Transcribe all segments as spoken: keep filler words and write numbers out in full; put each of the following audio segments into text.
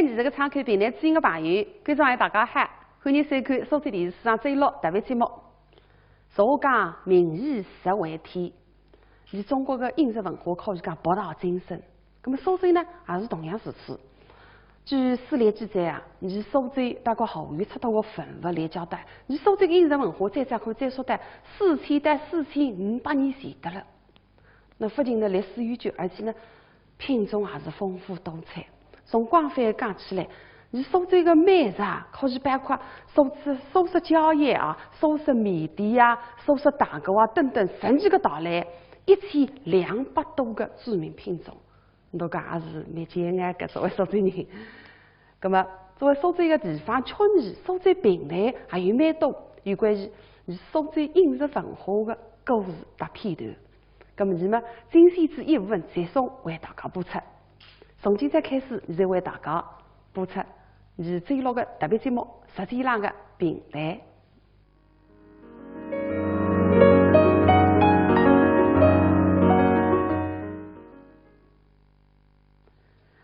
现在个窗口评弹之音个朋友，观众朋友大家好，欢迎收看苏州电视书场周六特别节目。俗话讲，民以食为天，现在中国个饮食文化可以讲博大精深。那么苏州呢，也是同样如此。据史料记载啊，现在苏州包括河源出土个文物来交代，现在苏州个饮食文化最早可以追溯到四千到四千五百年前的了。 那不仅呢历史悠久，而且呢品种也是丰富多彩。从广泛讲起来，现在苏州个美食啊，可以包括苏式苏式宵夜啊、苏式面点啊、苏式糖果啊等等，甚至个带来一千两百多个著名品种。 我讲也是蛮敬爱个，作为苏州人。那么，作为苏州个地方曲艺，苏州评弹还有蛮多有关于苏州饮食文化个故事搭片段。那么，那么精选之一部分，接送为大家播出。从今朝开始，现在为大家播出，是周六个特别节目，《舌尖浪个评弹》。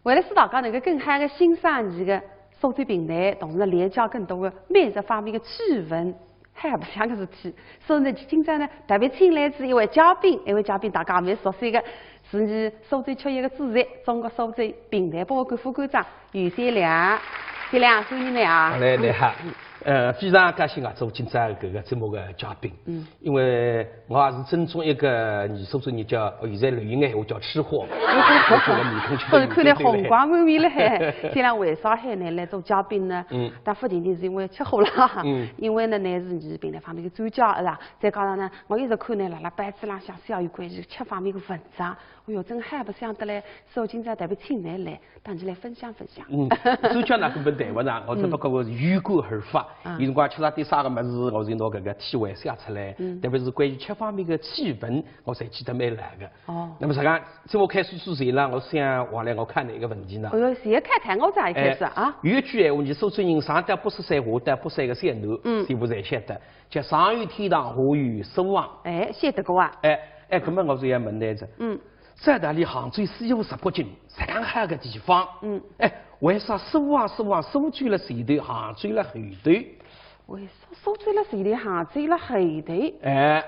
为了使大家能够更好个欣赏伲个苏州评弹，同时呢了解更多个美食方面个趣闻，还有白相个事体，所以呢，今朝呢特别请来仔一位嘉宾，一位嘉宾大家蛮熟悉个，是伲苏州曲艺个主席，中国苏州评弹博物馆副馆长于先良。先良，欢迎你啊！好嘞，你好。 呃，非常高兴啊，做今朝搿个节目个嘉宾。嗯。因为我也是正宗一个，伲苏州人叫，哦，现在流行个闲话叫吃货。我搿个面孔吃得有点红光微微了嘿。今朝为啥喊你来做嘉宾呢？嗯。但不仅仅是因为吃货啦，嗯。因为呢，你是伲评弹方面个专家，是吧？再加上呢，我一直看你辣辣报纸浪向写有关于吃方面个文章，哎哟，真好白相得来，所以今朝特别请你来。 搭伲来分享分享。嗯，专家呢根本谈勿上，我只不过是有感而发。啊。有辰光吃着点啥个物事，我就拿搿个体会写出来，嗯。特别是关于吃方面个趣闻，我侪记得蛮牢个。哦。那么实际上，节目开始之前呢，我想王来我看了一个问题呢。哎哟，现在看看我才开始啊。哎，有一句闲话，伲苏州人上到八十岁，下到八十岁个小囡，嗯。全部侪晓得，叫上有天堂，下有苏杭。哎，晓得个啊。哎，哎，搿么我就要问来着。嗯。 照道理杭州西湖十八景，实梗好个地方。嗯。哎，为啥苏杭苏杭苏州辣前头，杭州辣后头？为啥苏州辣前头，杭州辣后头？哎。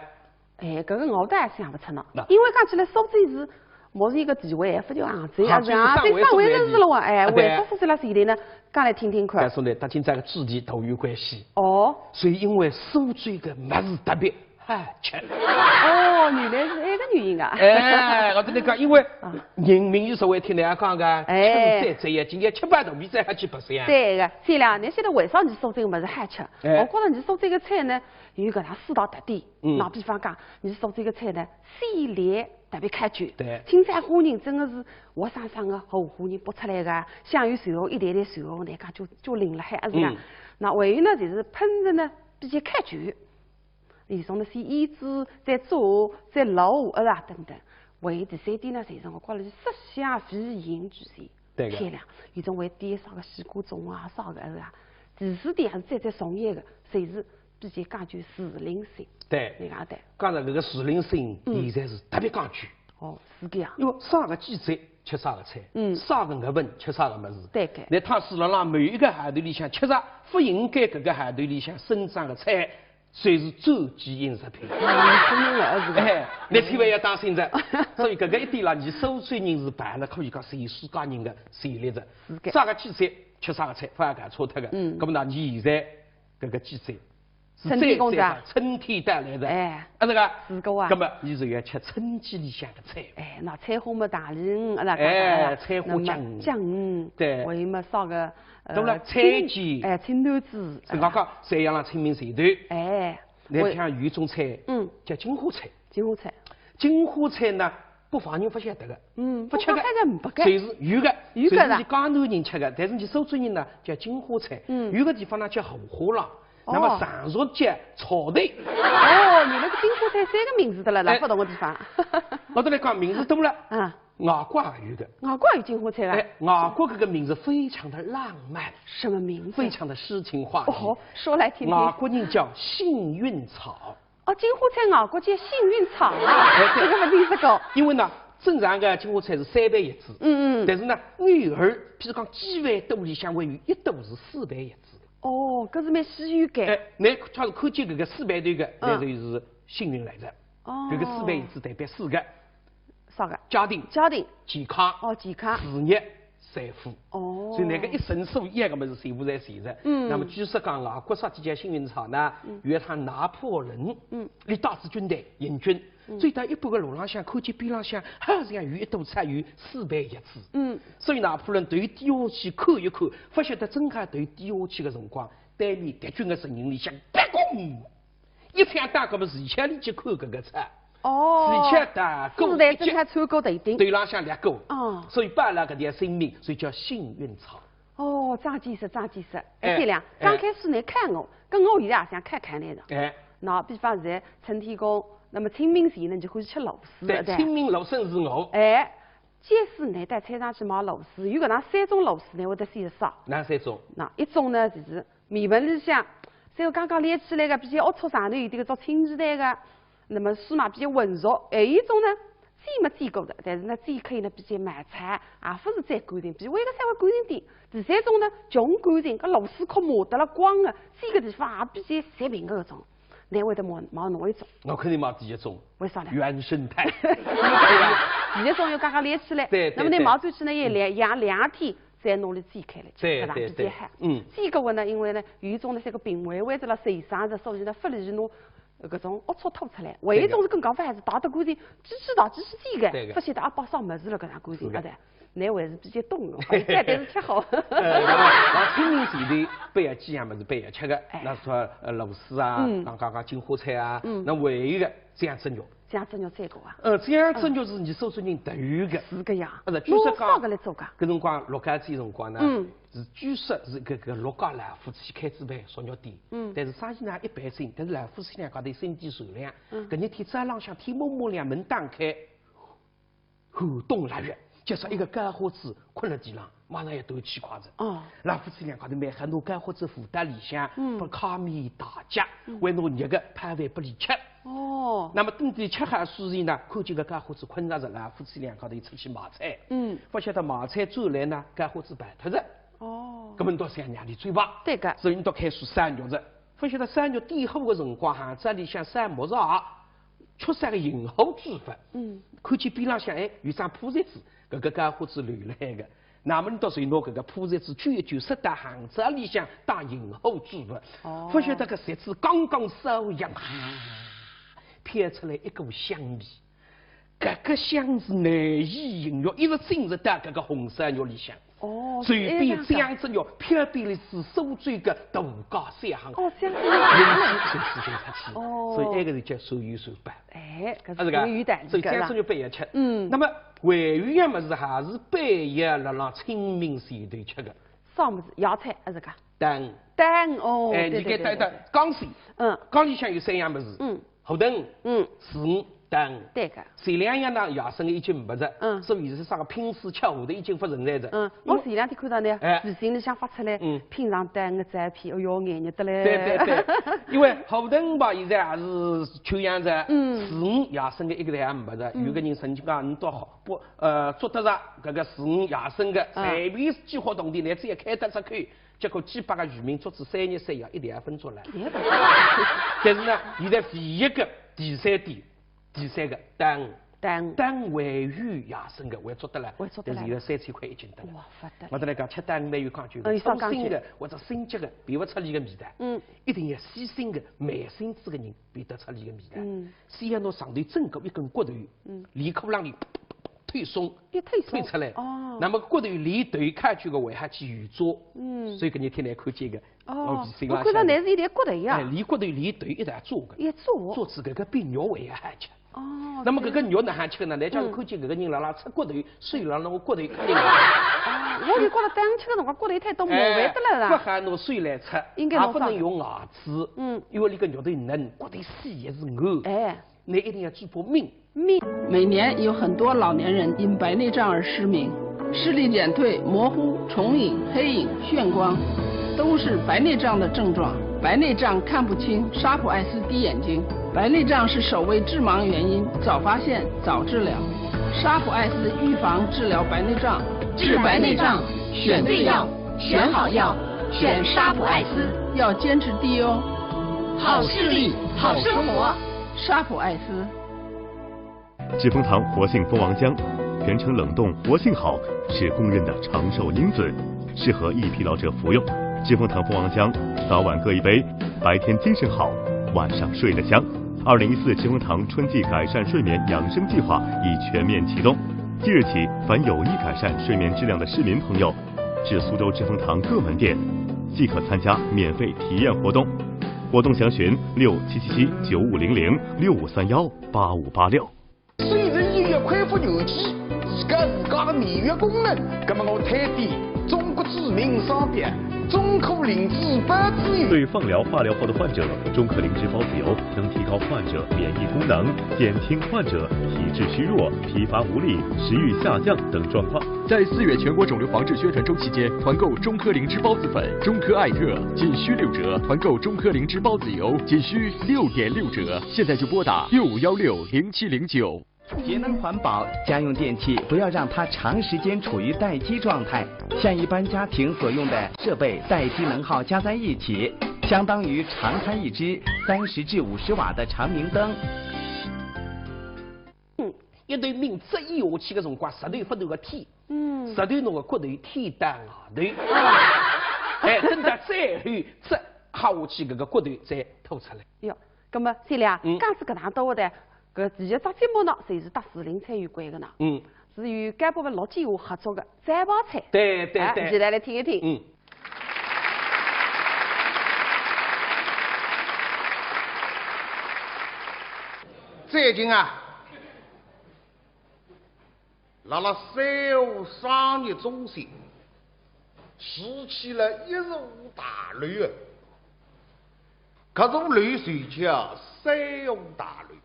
哎，搿个我倒也想勿出呢。那因为讲起来苏州是，么是一个地位，还勿叫杭州，杭州是上位，啊，是杭州上位是了哇，哎，对。为啥苏州辣前头呢？讲来听听看。告诉你，搭今朝个主题大有关系。哦。所以因为苏州个物事特别 好吃。哦，原来是搿个原因啊。哎，我跟你讲，因为啊。人民有所谓听人家讲个，哎。吃饭最要紧，要吃饱肚皮再好去白相。对个，先良，你晓得为啥伲苏州物事好吃？哎。我觉着伲苏州个菜呢，有搿能四大特点。嗯。拿比方讲，伲苏州个菜呢，鲜亮特别考究。对。青菜虾仁真个是活生生个河湖人剥出来个，像有水果一袋袋水果，人家就，就拎了海，是吧？嗯。那还有呢，就是烹调呢，比较考究。 有种呢是腌制、再做、再卤，是吧？等等。还有第三点呢，就是我觉着是色香味形俱全。对个。漂亮。有种还点啥个西瓜盅啊，啥个，是吧？第四点还是最最重要个，就是比较讲究时令性。对。你讲对。讲到搿个时令性，嗯。现在是特别讲究。哦，是搿样。因为啥个季节吃啥个菜，嗯。啥个月份吃啥个物事。对个。那它是辣辣某一个号头里向吃着勿应该搿个号头里向生长个菜， 侪是转基因食品。嗯，是个。哎，侬千万要当心着。所以搿个一点啦，伲苏州人是排了可以讲全世界人个前列着。是个。啥个季节吃啥个菜，勿要搞错脱个。嗯。搿么呢，伲现在搿个季节是春天最，最好，春天到来着。哎。啊，是个。是个啊。搿么伲就要吃春季里向个菜。哎，那菜花么大梨，啊，那哎，菜花酱。那么酱，对。还有么啥个 呃，当然，青，菜鸡。哎，青团子，是刚刚山羊浪清明前头，哎，那像有种菜，嗯，叫金花菜。金花菜。金花菜呢，北方人勿晓得个，嗯，勿吃个，北方菜侪勿吃个。就是有个，有个啦。就是伲江南人吃个，但是伲苏州人呢，叫金花菜。嗯。有个地方呢，叫荷花浪，哦。那么常熟叫草头。哦，原来是金花菜三个名字的了，辣，哎，勿同个地方。我搭侬讲，名字多了。啊。 外国也有个。外国有金花菜啊？哎，外国搿个名字非常的浪漫，什么名字？非常的诗情画意。哦，说来听听。外国人叫幸运草。哦，金花菜外国叫幸运草啊，哎，对。搿个勿听说过。因为呢，正常个金华餐是三爿一只，嗯嗯。但是呢，偶尔，譬如讲几爿肚里向会有一肚是四爿一只个。哦，搿是蛮稀有个。哎，侬假使看见搿个四爿头个，嗯那就是幸运来着。哦。搿个四爿一只代表四个，啥个？家庭、家庭。健康、哦，健康。事业、财富。哦。所以那个一生所要个物事全部侪齐着。嗯那么据说讲啊，国色几家幸运草呢，有一趟拿破仑，嗯，伊带仔军队行军，走到一半个路浪向，看见边浪向好像有一堵菜有四爿一只。嗯。所以拿破仑头低下去看一看，勿晓得正好头低下去个辰光，对面敌军个阵营里向，啪公！一枪打过么，齐巧里去看搿个菜，哦。齐巧打过子弹正好穿过头顶。头浪向掠过，哦。所以保了搿条性命，所以叫幸运草。哦，长见识，长见识。哎哎，对了，哎刚开始侬看我，跟我现在也想看看侬的。哎，那比方是陈天公，那么清明前呢，侬就欢喜吃螺蛳，对，对。清明螺蛳是我。哎，假使侬到菜场去买螺蛳，有搿能三种螺蛳呢，会得选啥？哪三种？那一种呢，就是面盆里向，像我刚刚练起来个，比较龌龊上头有点搿种青皮蛋个，那么水嘛比较浑浊。还有一种呢，煎么煎过的，但是呢，煎开呢比较毛糙，也勿是最干净，比外个稍微干净点。第三种呢，穷干净，搿螺蛳壳磨得了光个，煎个地方也比较煞平个搿种。侬会得买买哪一种？我肯定买第一种。为啥呢？原生态。第一种要刚刚练起来，对对那么侬买转去呢，也两养两天再拿伊煎开来，对搿能比较好。对对嗯煎过后呢，因为呢，有一种呢，像个病危危着了受伤着，所以呢，勿利于拿搿种龌龊吐出来。还有一种是更加勿好，还是汏得干净，继续汏继续煎个，对个勿晓得阿摆啥物事了，搿能干净，是个啊对。侬还是比较懂哦，哎，但是吃好。呃，那么那清明前头必要几样物事必要吃个哎，那说呃螺蛳啊，嗯刚刚讲金华菜啊，嗯那还有一个酱汁肉。酱汁肉最高啊。呃，酱汁肉是伲苏州人特有个。是个呀，呃，据说讲拿啥个来做个？搿辰光陆家嘴辰光呢，嗯是据说是搿个陆家老夫妻开仔爿熟肉店，嗯但是生意呢一般性，但是老夫妻两家头心地善良，嗯搿日天早浪向天蒙蒙亮门打开，寒冬腊月，就说一个干花子困了地浪，马上要断气快哉。哦老夫妻两家头蛮好，拿干花子扶到里向，嗯拨炕面搭脚，还拿热个泡饭拨伊吃。哦，那么等伊吃好之后呢，看见搿干花子困着哉，老夫妻两家头出去买菜。嗯勿晓得买菜转来呢，干花子跑脱哉。哦，搿么伊倒想让伊走吧，对个所以伊倒开始烧肉哉。勿晓得烧肉点火个辰光，行家里向烧木柴，缺少个引火之物。嗯，看见边浪向哎有张破席子，搿个干花子留辣海个。那么伊倒随拿搿个破席子揪一揪，塞到行家里向当引火之物。哦勿晓得搿席子刚刚烧一样，哈，飘出来一股香味。搿个香是难以形容，一直进入到搿个红烧肉里向。哦，随便哎这样酱汁肉，飘飘的是苏州个大街小巷。哦，这样子。人气随之就出去。哦所以埃个是叫善有善报。哎，搿啊，是个是有点，所以酱汁肉必要吃。嗯那么还有一样物事还是必要辣辣清明前头吃个。啥物事？野菜，啊，是个。蛋。蛋哦，哎，对侬该蛋蛋对对对。讲是，嗯缸里向有三样物事。嗯好等，嗯，是蛋。对个。前两样呢，野生个已经没得，嗯所以是啥个拼死吃活的已经不存在的。嗯，因为我前两天看到呢，哎微信里向发出来，嗯品尝蛋个照片，哎哟，眼热得嘞。对对对，因为好等吧，现在还是秋阳着，嗯是野生个一个也没得。有个人曾经讲，你到好不呃，捉得着搿个是野生个，嗯随便几化铜钿，侬只要开得出口，结果几百个渔民捉仔三日三夜，一点也分捉了。也勿但是呢，现在唯一个第三点，第三个，耽误。耽误。耽误还有野生个，还捉得来，还捉得来但是现在三千块一斤得了。哇，勿得了。我跟侬讲，吃耽误蛮有讲究哎个，有啥讲究粗心个或者心急个，辨勿出伊个味道。嗯，一定要细心个、慢心仔个人辨得出伊个味道。嗯，先要拿上头整个一根骨头，嗯，连壳浪里推松，一推松推出来。哦，那么骨头连头开出个，还要去油炸。嗯，所以搿日天来看见个，哦我，心我浪想看到侬是一点骨头呀哎，，连骨头连头一道炸个。一炸。炸仔搿个饼肉还要吃。哦，那么搿个肉哪能吃呢？来讲嗯看见搿个人辣辣吃骨头，手辣辣我骨头搿里。哦，我就觉得当吃个辰光骨头太多，麻烦得了啦。哎，勿好拿手来吃，应该拿啥也勿能用牙齿，嗯因为伊个肉头嫩，骨头细也是硬，哎，侬一定要嘴巴抿。抿。每年有很多老年人因白内障而失明，视力减退、模糊、重影、黑影、眩光，都是白内障的症状。白内障看不清，沙普爱思滴眼睛。白内障是首位致盲原因，早发现，早治疗。沙普爱思预防治疗白内障。治白内障，选对药，选好药，选沙普爱思。要坚持滴哦。好视力，好生活。沙普爱思。 知蜂堂活性蜂王浆，全程冷冻活性好，是公认的长寿因子，适合易疲劳者服用。知蜂堂蜂王浆，早晚各一杯，白天精神好，晚上睡得香。二零一四知蜂堂春季改善睡眠养生计划已全面启动，即日起，凡有意改善睡眠质量的市民朋友，至苏州知蜂堂各门店，即可参加免费体验活动。活动详询六七七七九五零零、六五三幺八五八六。 虽然医院恢复原期，依靠自家的免疫功能，那么我推荐中国著名商标中科灵芝孢子油。对放疗、化疗后的患者，中科灵芝孢子油能提高患者免疫功能，减轻患者体质虚弱、疲乏无力、食欲下降等状况。在四月全国肿瘤防治宣传周期间，团购中科灵芝孢子粉、中科艾特仅需六折，团购中科灵芝孢子油仅需六点六折。现在就拨打六五幺六零七零九。 节能环保，家用电器不要让它长时间处于待机状态。像一般家庭所用的设备，待机能耗加在一起，相当于常开一支三十至五十瓦的长明灯。一头命扎伊下去个辰光，石头勿断个舔，嗯，石头拿个骨头舔到外头，哎，等到最后，扎下去搿个骨头再吐出来。哟，葛么，小李啊，讲仔搿能多的，搿第一只节目呢，侪是搭时令菜有关的呢。嗯，是由该部分老几个合作的摘报菜。对对对，现在来听一听。嗯，最近啊，辣辣三河商业中心，竖起了一座大楼啊。 搿座楼就叫三和大楼，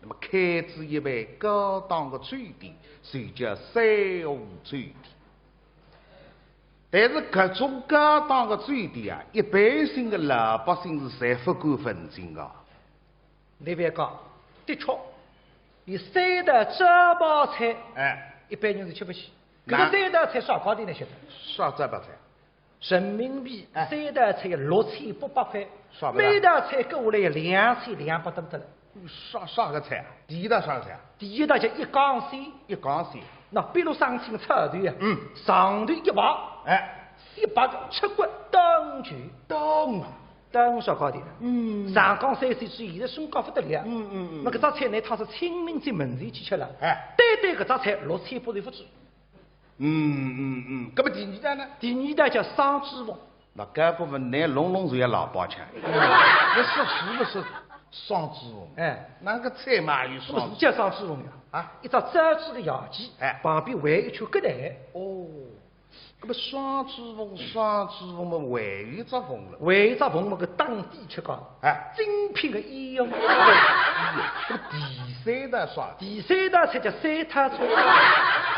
那么开仔一爿高档的酒店，就叫三和酒店。但是搿种高档的酒店啊，一般性的老百姓是侪勿敢混进的。侬覅讲，的确，有三道招牌菜，哎，一般人是吃勿起。搿个三道菜啥价钿呢？晓得？啥招牌菜？ 人民币三道菜要六千八百块，每道菜割下来要两千两百多得了。啥啥个菜啊？第一道啥个菜啊？第一道叫一缸鲜。一缸鲜。那比如上清炒豆啊，嗯，上头一排，哎，一排个吃骨当全。当啊。当啥价钿？嗯，上港三鲜是现在身价勿得了。嗯嗯嗯。那搿只菜呢，它是清明节门前去吃了，哎，单单搿只菜六千八就勿止。 嗯嗯嗯，搿么第二道呢？第二道叫双珠凤。那搿部分拿弄弄就要老八千，那是是勿是双珠凤？哎，那个菜嘛有双珠凤。勿是叫双珠凤呀？啊，一只珍珠个样子，哎，旁边围一圈葛兰。哦，搿么双珠凤，双珠凤嘛还有一只凤了。还有一只凤嘛，搿当地吃讲，哎，精品个鸳鸯。搿么第三道啥？第三道菜叫三套车。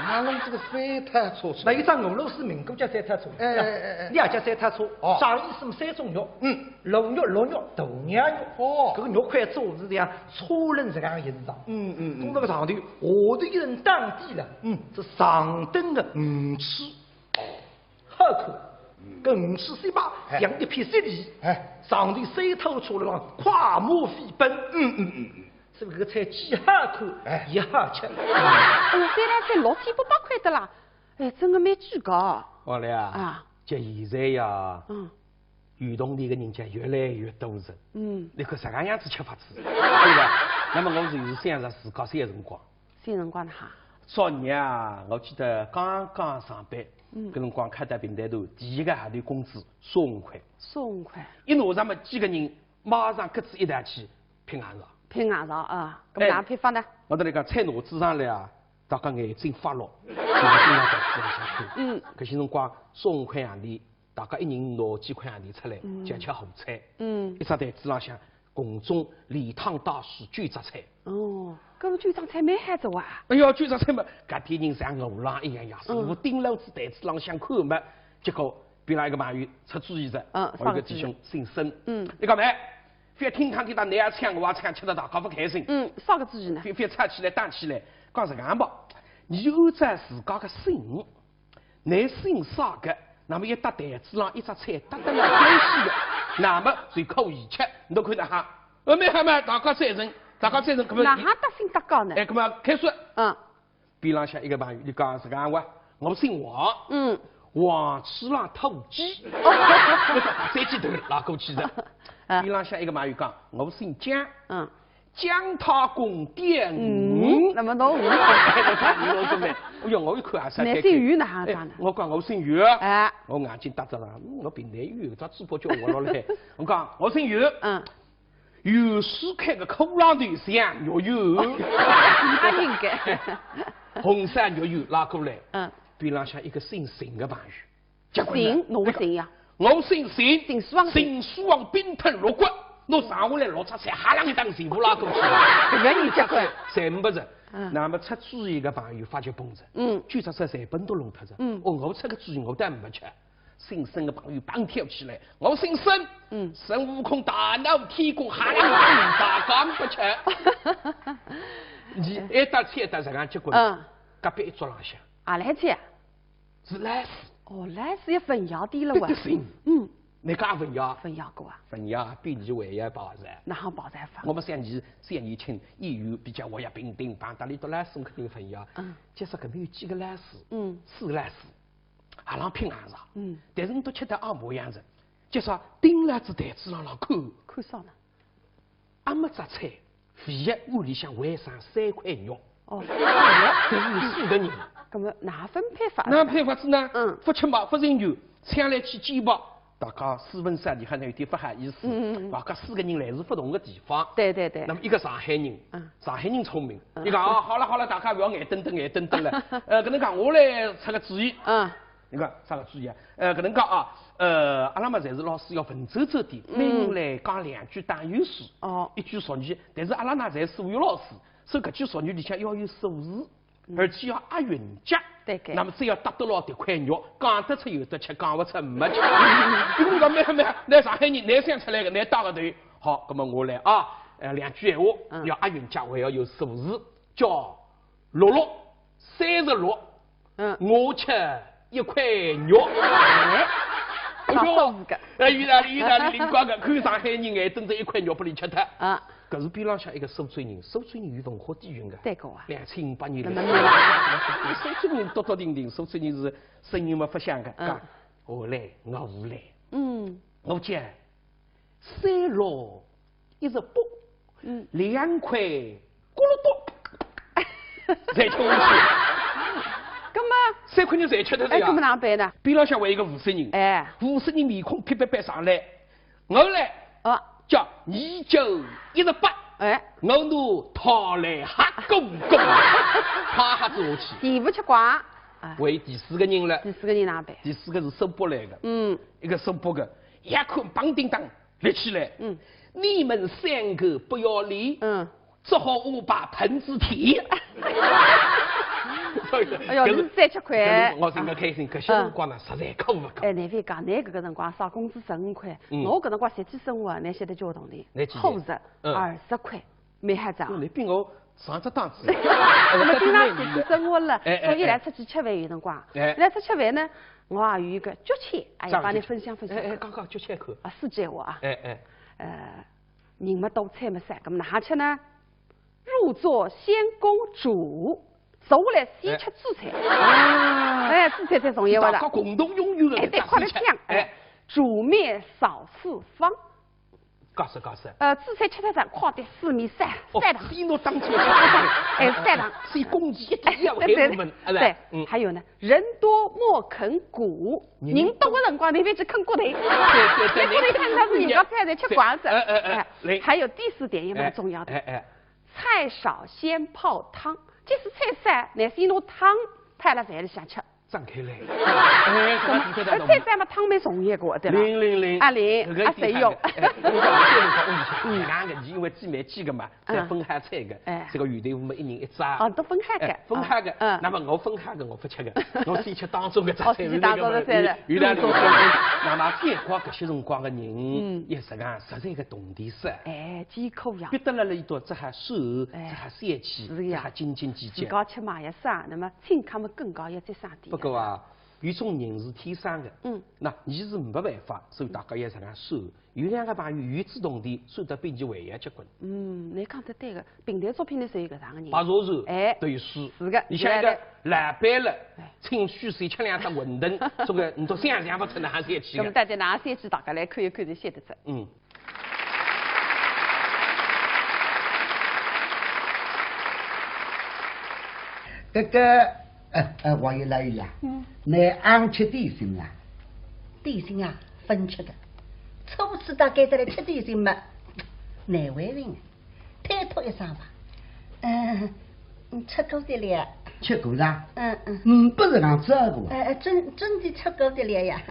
哪弄这个三套车出来？那一只俄罗斯民歌叫三套车。哎哎哎哎，你也叫三套车？哦，啥意思嘛？三种肉，嗯，鹿肉、鹿肉、鸵鸟肉。哦，搿个肉块做是这样，车轮这样形状。嗯嗯嗯，搿个上头，下头一层打底了，嗯，是上等个鱼翅。 好看，搿鱼翅雪白，哎，像一片雪梨，哎，上头三套车浪快马飞奔。嗯嗯嗯嗯，所以搿个菜既好看，哎，也好吃。哎呀，三道菜六千八百块的啦，哎，真的蛮贵个。好了呀，啊，就现在呀，嗯，有铜钿个人家越来越多了。嗯，你看啥个样子吃法子，对吧？那么我就是想着自家小辰光。 小辰光呢哈？昨日啊，我记得刚刚上班，嗯，搿辰光开到评弹团，第一个号头工资三万块。三万块。一拿上么几个人马上各自一道去拼硬上。拼硬上啊，搿么哪能拼法呢？我搭侬讲，菜拿仔上来啊，大家眼睛发绿，眼睛要到仔上去。嗯，搿些辰光三万块洋钿，大家一人拿几块洋钿出来，嗯，叫吃好菜。嗯，一只台子浪向 共种连汤带水九只菜。哦，搿个九只菜蛮好做啊。哎哟，九只菜嘛，搿点人像饿狼一样呀，是我盯牢仔台子浪向看嘛。结果边浪一个朋友出主意哉，嗯，我有个弟兄姓孙，嗯，伊讲嘛，覅听听听到侬也抢我也抢，吃得大家勿开心。嗯，啥个主意呢？覅覅吵起来打起来，讲实梗吧，倷就按照自家个性，倷姓啥个，那么一搭台子浪一只菜搭得来关系个，那么就可以吃。侬看哪哈？呃，蛮好嘛，大家赞成，大家赞成，搿么哪哈搭姓搭讲呢？哎，搿么开始。嗯，边浪向一个朋友，伊讲实梗话，我姓王，嗯，王鼠狼土鸡，我再去头拉过去的。啊边浪向一个朋友讲，我姓姜，嗯，姜太公点嗯，鱼。那么侬，哎，我讲你老师妹，哎哟，我一看啊，那姓于哪哈讲呢哎？我讲我姓于，哎，我眼睛搭着了，嗯我平台有一只嘴巴叫我落来，我讲我姓于，嗯，有水开个骷髅头像肉圆，他应该，红烧肉圆拉过来，嗯，边浪向一个姓邢个朋友，结棍了邢，侬个邢呀？我姓邢，姓苏王姓苏王冰吞六国，侬上下来六只菜，哈啷一当全部拉过去，搿个人结棍，全部是。嗯那么出主意个朋友发觉崩着，嗯就只菜侪崩都弄脱着。嗯哦，我出个主意，我当然没吃。姓孙个朋友蹦跳起来，我姓孙，嗯孙悟空大闹天宫，哈啷一当大讲不吃。你一搭菜一搭实梗结棍，嗯，隔壁一桌浪向啊来姐，是老鼠。哦，来是也汾阳的了哇对，对，对。嗯，侬讲汾阳，汾阳个啊，汾阳比你还要跑噻。哪哈跑得法？我们想你是演艺圈演员比较活跃平等，帮大家都来送个人汾阳。嗯，就说搿面有几个老鼠，嗯四个老鼠，阿拉拼硬上。嗯，但是侬都吃得阿模样子，就说盯牢仔台子浪浪看，看啥呢？阿没只菜，唯一碗里向还剩三块肉，哦，但是有四个人，那么哪分配法？哪配法子呢？嗯不吃嘛，不成就，抢来去煎吧。大家四分三裂，还能有点不好意思。嗯嗯嗯大家四个人来自不同的地方。对对对那，么一个上海人，嗯上海人聪明，嗯伊讲啊，好了好了，大家不要眼瞪瞪眼瞪瞪了。呃，搿能讲，我来出个主意。嗯侬讲啥个主意啊？呃，搿能讲啊，呃，阿拉嘛侪是老师要文绉绉点，嗯每人来讲两句打油诗，哦，一句俗语，但是阿拉呢侪是数学老师，所以搿句俗语里向要有数字，而且要押韵脚。对个那么只要搭得牢迭块肉，讲得出有得吃，讲勿出没吃。伊讲没有没有，㑚上海人，㑚想出来个，㑚带个头。好，葛么我来啊，呃，两句闲话，嗯要押韵脚，还要有数字，叫六六三十六。嗯，我吃一块肉。哎，哎呦好好个，哎，有道理，有道理，灵光个，看上海人眼瞪着一块肉拨伊吃脱。啊，搿是边浪向一个苏州人，苏州人有文化底蕴个，对个啊，两千五百年历那史。么苏州人笃笃定定，苏州人是声音嘛勿响个，嗯讲我来，我来，嗯我讲三六一十八，嗯，两块咕噜咚，侪吃下去，葛么，三块肉侪吃脱哎，呀葛。么哪办呢？边浪向还有一个无锡人，哎，无锡人面孔皮白白上来，我来啊，叫二九一十八，哎，我拿讨来哈公公，啪哈子下去。第五吃光，哎，还有第四个人了，第四个人哪办？第四个是苏北来的，嗯一个苏北的，一看梆叮当立起来，嗯你们三个不要理，嗯，只好我把盆子舔。哎哟，搿是侬再吃亏。我真个开心，搿些辰光呢，实在可勿够。哎，难为讲，㑚搿个辰光啥工资十五块，嗯我搿辰光实际生活，㑚晓得叫动的㑚几钿，好日嗯二十块，蛮好着啊。你比我上只档次。我们经常出去我生活了，哎哎所以来出去吃饭有辰光，哎来出去吃饭呢，我也有一个诀窍，哎，这样帮你分享分享。哎哎，刚刚就切口。啊，是这话啊。哎哎，呃，人嘛多菜嘛少，那么哪哈吃呢？入座先攻主，坐下来先吃主菜。哎，主菜最重要的。大家共同拥有的哎，对，快点讲。哎，煮面扫四方。告诉告诉。呃，主菜吃得上，快点四面三哦三趟。西诺当初哎，三趟。是公鸡一定要对对给我们，哎对，来，嗯，还有呢，人多莫啃骨，人人多的辰光，侬覅去啃骨头。对对对，搿骨头看上去人家菜侪吃光了。哎哎哎，来，还有第四点也蛮重要的，哎哎，菜少先泡汤，即使菜少，乃是拿汤泡了在里向吃。张开来。哎，搿么，搿再再嘛汤没重一个，对伐？灵灵灵。啊灵，搿个啊，谁有？哎，我讲搿个，我讲，嗯，两个，因为姊妹几个嘛，侪分好菜个，嗯。哎。搿个鱼豆腐嘛，一人一只。哦，都分好个。哎，分好个。嗯。那么我分好个，我勿吃个，我先吃当中个只菜，哦，先吃当中个菜了。有道理。那么再讲搿些辰光个人，嗯。也是讲实在个动地少。哎，几口呀。逼得了了一道，只好收，哎，只好散去，是呀。只好斤斤计较。自家吃嘛也少，那么请客嘛更加要节省点。不过啊， 有种人是天生个，嗯。那伊是没办法，所以大家也常常说，有两个朋友有志同体，说得比伊还要结棍。嗯，侬讲得对个，评弹作品里头有搿样个人。白蛇传，哎，对书。是个，你像一个老板了，哎。请许仙吃两只馄饨，这个你都想象不出哪能写起个。那么大家哪能写起，大家来看一看，就晓得哉。嗯。 搿个，呃，呃，王爷来呀，嗯。侬阿吃点心啦？点心啊，勿吃个。初次到该搭来吃点心嘛，难为情，推脱一声吧。嗯，嗯，吃过的了。吃过啦？嗯，嗯。嗯，勿是讲这个啊。哎，哎，真，真的吃过的了呀。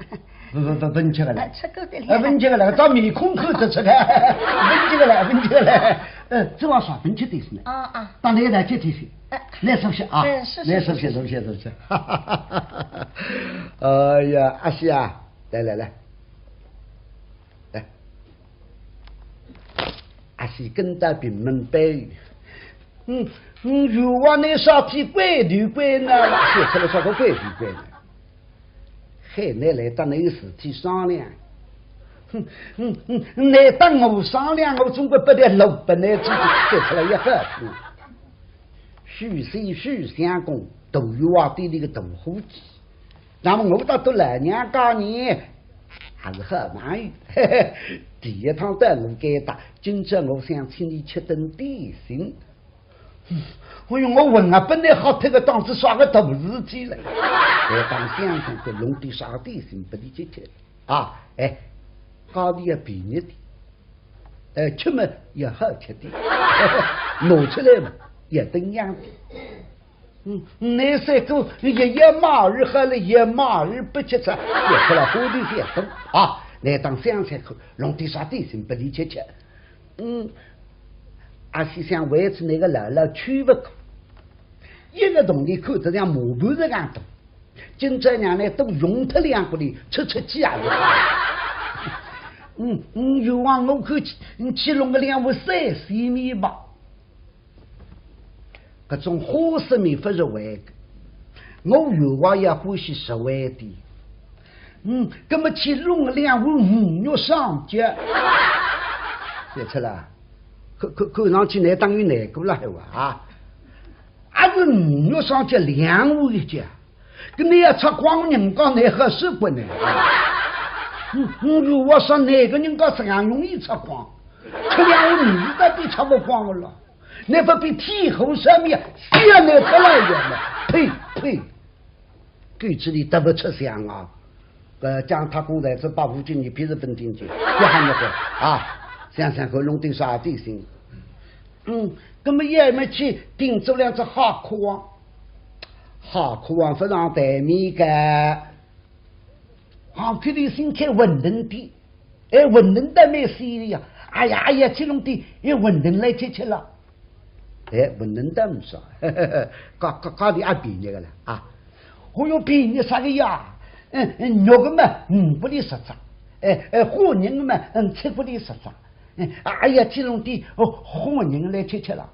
勿，勿，勿，勿吃个了。哎，吃过的了。哎，勿吃个了，照面孔看得出个。勿吃个了，勿吃个了。呃，这碗啥勿吃点心呢？啊，啊。 当然来接接些，哎。来坐歇啊，哎，是，是，来坐歇，是，是。坐歇，坐歇。哎呀，阿喜啊，来来来，来，阿喜跟到屏门背后，嗯，嗯，冤枉，侬啥体怪头怪脑，写出来啥个怪头怪脑。 喊侬来搭侬有事体商量。哼，哼，哼，侬搭我商量，我总归拨点路拨侬走，走出来一个。许仙许相公，大冤枉店里个大伙计。那么我搭到老娘家呢，还是好朋友。嘿嘿，第一趟到我该搭，今朝我想请侬吃顿点心。 哎哟，我问啊，本来好脱个档子，啥个大事体了？来当相公个弄点啥点心拨侬吃吃啊？哎，价钿也便宜点，哎，吃嘛也好吃点，拿出来嘛也登样点。嗯，侬三个一夜马儿好了，一夜马儿勿吃吃，也吃了花头钱多啊！来当相公个弄点啥点心拨侬吃吃。 嗯，阿喜想为此那个老老劝勿过，一个铜钿看得像磨盘实梗大，今朝让侬多用脱两个钿，出出气啊！嗯，嗯，冤枉，我看去，你去弄个两碗三鲜面吧。 搿种花生米勿是味个，我冤枉也欢喜实惠点。嗯，搿么去弄两碗鱼肉双节。别吃了，看，看，看上去侬当有难过了还话啊？还是鱼肉双节两碗一节，搿侬要吃光人家，侬还是不能啊？嗯，嗯，我说哪个人家这样容易吃光？吃两碗米饭都吃不光了。 那不比天后上面吓人得来呀嘛？呸，呸！狗嘴里得不出象啊！呃，讲他公台子把吴京，你鼻子分进去，别喊你混啊！想想看，弄点啥点心。嗯，那么也没去订做两只好客王，好客王非常台面个，好客的新开馄饨店。 哎，馄饨倒蛮鲜的呀。哎呀，哎呀，去弄点，哎，馄饨来吃吃了。哎，馄饨倒勿少，价，价，价钿也便宜个了啊。哦哟，便宜啥个呀？嗯，嗯，肉个嘛，五角钿十只。哎，哎，虾仁个嘛，嗯，七角钿十只。哎，哎呀，去弄点，哦，虾仁来吃吃了。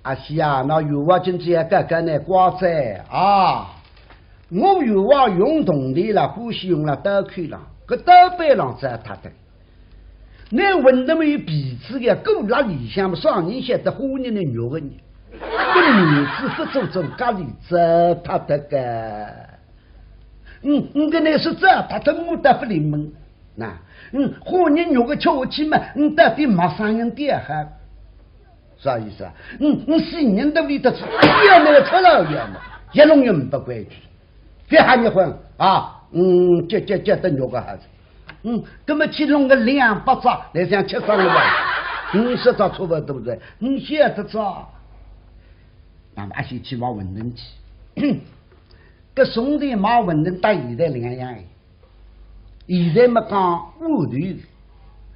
阿喜啊，那冤枉今朝要搞搞侬瓜哉啊！我冤枉用铜钿了，欢喜用了刀口了，搿刀背浪子也塌脱。那馄饨么有皮子个，骨辣里向么，啥人晓得虾仁个肉个呢？搿面子勿做做，家里糟蹋脱个。嗯，嗯，搿乃是糟蹋脱，我倒勿灵门。 那，嗯，虾仁肉个吃下去嘛，嗯，到底没啥人点哈。啥意思啊？嗯，嗯，新年到里头是，要那个吃了要么，一弄也没规矩，别喊你混啊，嗯，这，这，这等肉个孩子，嗯，那么去弄个两百只，来想吃啥个吧？五十只差不多的，嗯，晓得只。那么阿喜去买馄饨去。搿从前卖馄饨搭现在两样哎。现在么讲窝头，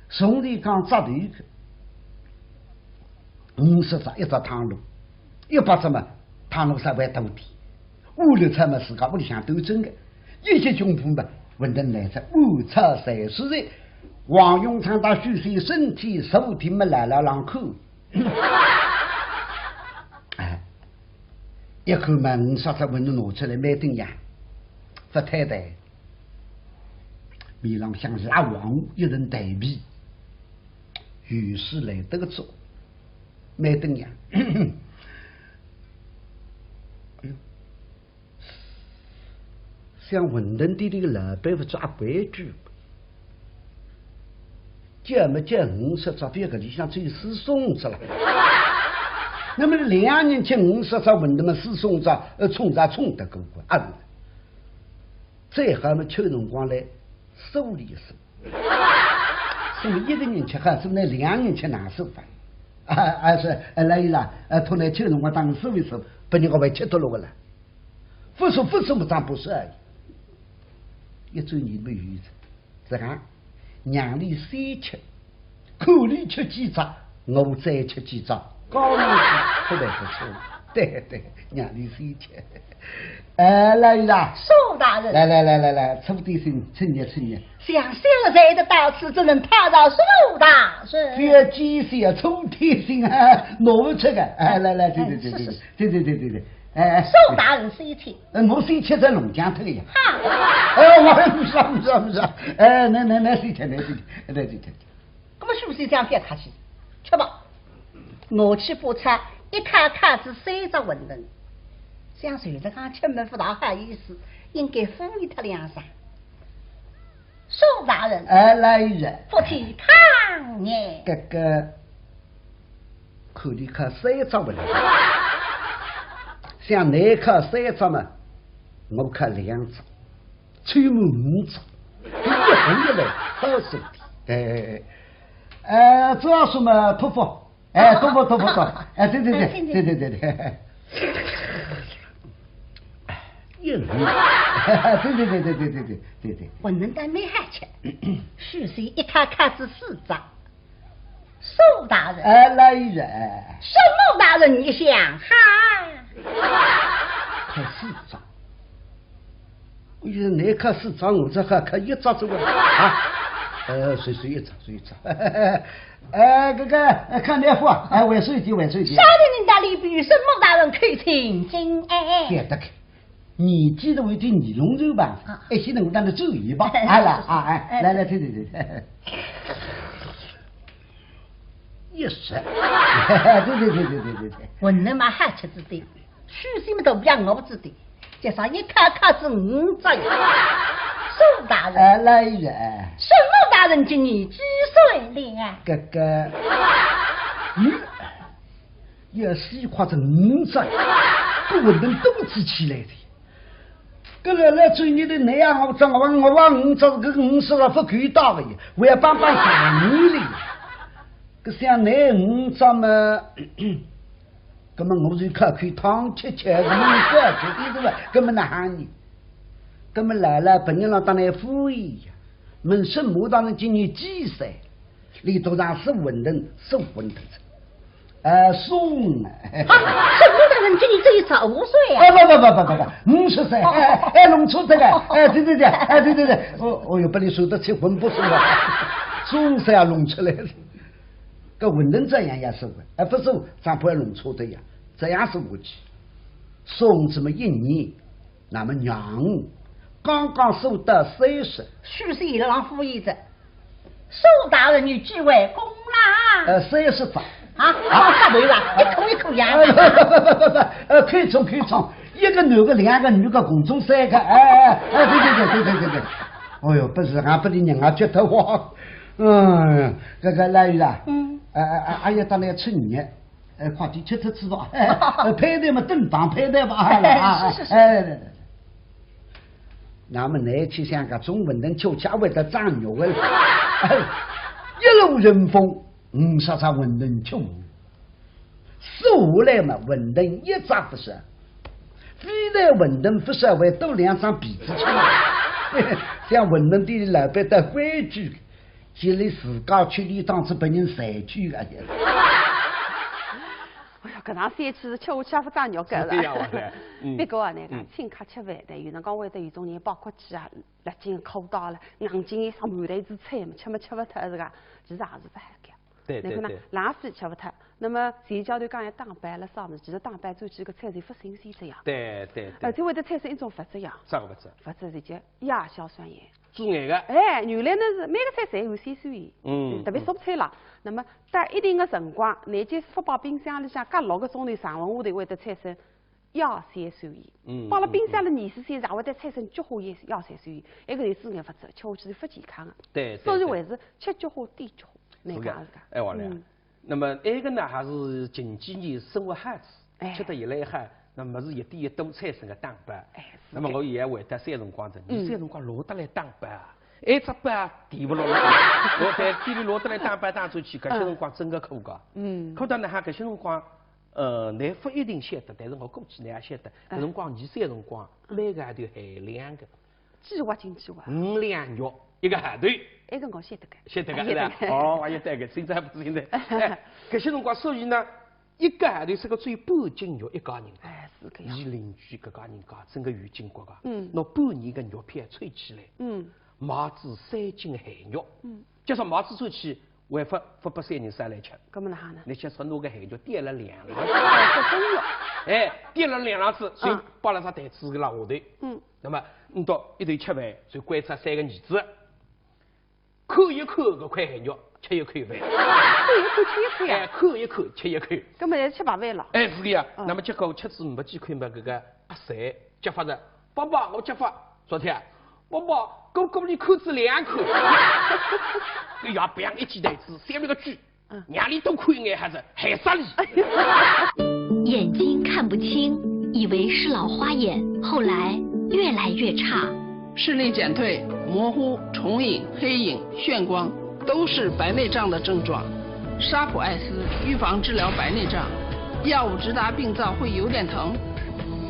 从前讲扎头去。五十只一只汤炉，一百只么汤炉稍微大点。五六只么自家屋里向端蒸个，一歇功夫么馄饨来只五彩三十岁。王永昌搭许仙身体坐定么来了浪口。哎，一口么五十只馄饨拿出来，蛮顶样，勿太对。面浪向蜡黄一层蛋皮，有水来得个足，蛮顶样。哎呦，像馄饨店里个老板勿抓规矩，叫么叫五十只，别个里向只有四十五只了。那么两人吃五十只馄饨么，四十五只，呃，冲着冲得过啊。最好么，吃辰光来数一数，所以一个人吃好，是那两人吃难受法。啊，啊是，哎，来伊拉，呃，托来吃辰光当数一数，拨人家还吃脱了个了。勿数勿数么，账勿算而已。一转年么有一只，是讲，让伊先吃，看伊吃几只，我再吃几只，讲上去勿来勿错。对对，让伊先吃。哎，来伊拉，苏大人，来来来来来，吃点心，吃热吃热。想小侄子到此，怎能打扰苏大人？覅见笑，吃点心啊，拿勿出个。哎，来来，对对对对对对对对对对，哎哎，苏大人先请。哎，我先吃只龙江头呀。哈，哎，我勿是勿是勿是，哎，来来来，先吃，来先吃，来先吃。那么许仙想覅客气，吃吧。拿起把菜，一卡卡仔三只馄饨，想随着讲吃么勿大好意思，应该敷衍脱两声。苏大人，哎，来人，不提汤呢。这个看伊卡三只馄饨，像侬卡三只嘛，我卡两只，凑满五只，一横一来好受点。哎，哎，主要是嘛，托福。哎，托福，托福，托福。哎，对对对，对对对对。一横，对对对对对对对对对。馄饨倒蛮好吃，许仙一卡卡仔四只。苏大人，哎，来人。沈某大人，你想哈？卡四只。我说侬卡四只，我只还卡一只，这个啊，呃，随随一只，随一只。哎，这个，哎，看大夫，哎，晚睡去，晚睡去。少年人家里比沈某大人口清金哎。覅得开，年纪都有点尼龙头吧，哎，现在我当然注意吧，哎啦啊，哎，来来，对对对。一十，对对对对对对对。馄饨嘛好吃仔点，许仙么都不要我仔点，加上一卡卡仔五只呀。苏大人，哎，来人，哎，沈某大人今年几岁了？这个，嗯，也是一块子五只，搿馄饨肚子起来的。搿来来最热的，侬呀，我讲我我我五只，搿五十了勿够大个呀，我要帮帮忙你哩。搿像侬五只嘛，葛么我就靠口汤吃吃，搿么你不要吃点是吧？葛么哪哈呢？葛么来了，别人浪当然敷衍呀，问沈某大人今年几岁？里头上是馄饨，是馄饨。呃，送啊。啊，沈某大人今年只有十五岁啊。哎，不不不不不不，五十岁，哎，哎，弄错这个，哎，对对对，哎，对对对，哦哦哟，把你说得七荤八素了，总是要弄出来的。搿馄饨这样也是馄饨，哎，不是长辈弄错的呀，这样是我去。送这么一年，那么娘，刚刚收到三十，许仙一浪敷衍着。苏大人有几位公啦？呃，三十张。啊，啊，啥头啦？一口一口呀。呃，不不不不不，呃，可以冲可以冲，一个男个两个女个共冲三个，哎哎哎，对对对对对对对。哦哟，不是，俺不理人，俺觉得我，嗯，这个来啦，嗯，哎哎哎，哎呀，当然吃你，哎，快点吃吃吃吧，哎，配对嘛，正当配对吧，哎，哎是是是哎，来来来。那么呢，去想个中文能就加为的张玉文，哎，一路顺风，五十只馄饨吃完，收下来嘛，馄饨一只不剩。非但馄饨勿烧，还多两张被子吃。像馄饨店里老板倒规矩，就连自家吃里当子拨人占去了。哎呀，搿趟三吃是吃下去也勿长肉个了。是呀，我来。嗯不过啊，那个嗯请客吃饭的，有辰光会得有种人包括去啊，勒进口到了，硬劲一上满台子菜嘛，吃嘛吃勿脱是个，其实也是勿好个。对对对。侬看呢，冷水吃勿脱。那么前脚头讲要打包了啥物事，其实打包转去个菜是勿新鲜这样。对对对。而且会得产生一种物质呀，啥个物质？物质是叫亚硝酸盐。致癌个。哎，原来呢是每个菜侪有酸盐，嗯特别蔬菜啦。那么到一定的辰光，侬就勿摆冰箱里向隔六个钟头，常温下头会得产生亚硝酸盐。嗯摆了冰箱里二十四小时，会得产生菊花亚硝酸盐，埃个是致癌物质，吃下去是勿健康的。对对。所以对还是吃菊花抵菊花，侬是讲是讲。哎，我来嗯。那么埃个呢，还是近几年生活好仔，哎吃得越来越好，那么物事一点一滴产生个打包。哎，是那么的我现在回到小辰光的，嗯你小辰光落得来打包啊？埃只包提勿落来，我在店里落得来打包打出去，搿些辰光真个苦个。嗯，苦到哪哈？搿些辰光，呃，侬勿一定晓得，但是我估计侬也晓得，搿辰光你小辰光，每个号头限量个，计划经济哇。五两肉一个号头。埃个我晓得个，晓得个晓得是吧？哦，我晓得个，现在勿晓得。哎，搿些辰光，所以呢，一个号头是个只有半斤肉一家人。哎，是搿样。伊邻居搿家人家真个有筋骨个，嗯拿半年个肉票凑起来，嗯，买仔三斤咸肉，嗯，就说买仔出去，还勿勿拨三人三来吃。搿么哪哈呢？侬想说拿个咸肉点了两浪，哎，搿真肉。哎，点了两浪子，就嗯摆了只台子个浪下头。嗯，那么，你到一头吃饭，就关照三个儿子，看一看搿块咸肉，吃一口饭。搿一口吃一口哎，呀，看一看，吃一口。搿么要吃白饭了。哎，是个呀。嗯那么结果吃仔没几口嘛，搿个阿三急发着，爸爸，我急发，昨天，爸爸，哥哥你看仔两口。哎呀，别一记台子，下面个句，让你多看一眼还是害死你。眼睛看不清，以为是老花眼，后来越来越差。视力减退、模糊、重影、黑影、眩光，都是白内障的症状。沙普爱斯预防治疗白内障，药物直达病灶会有点疼，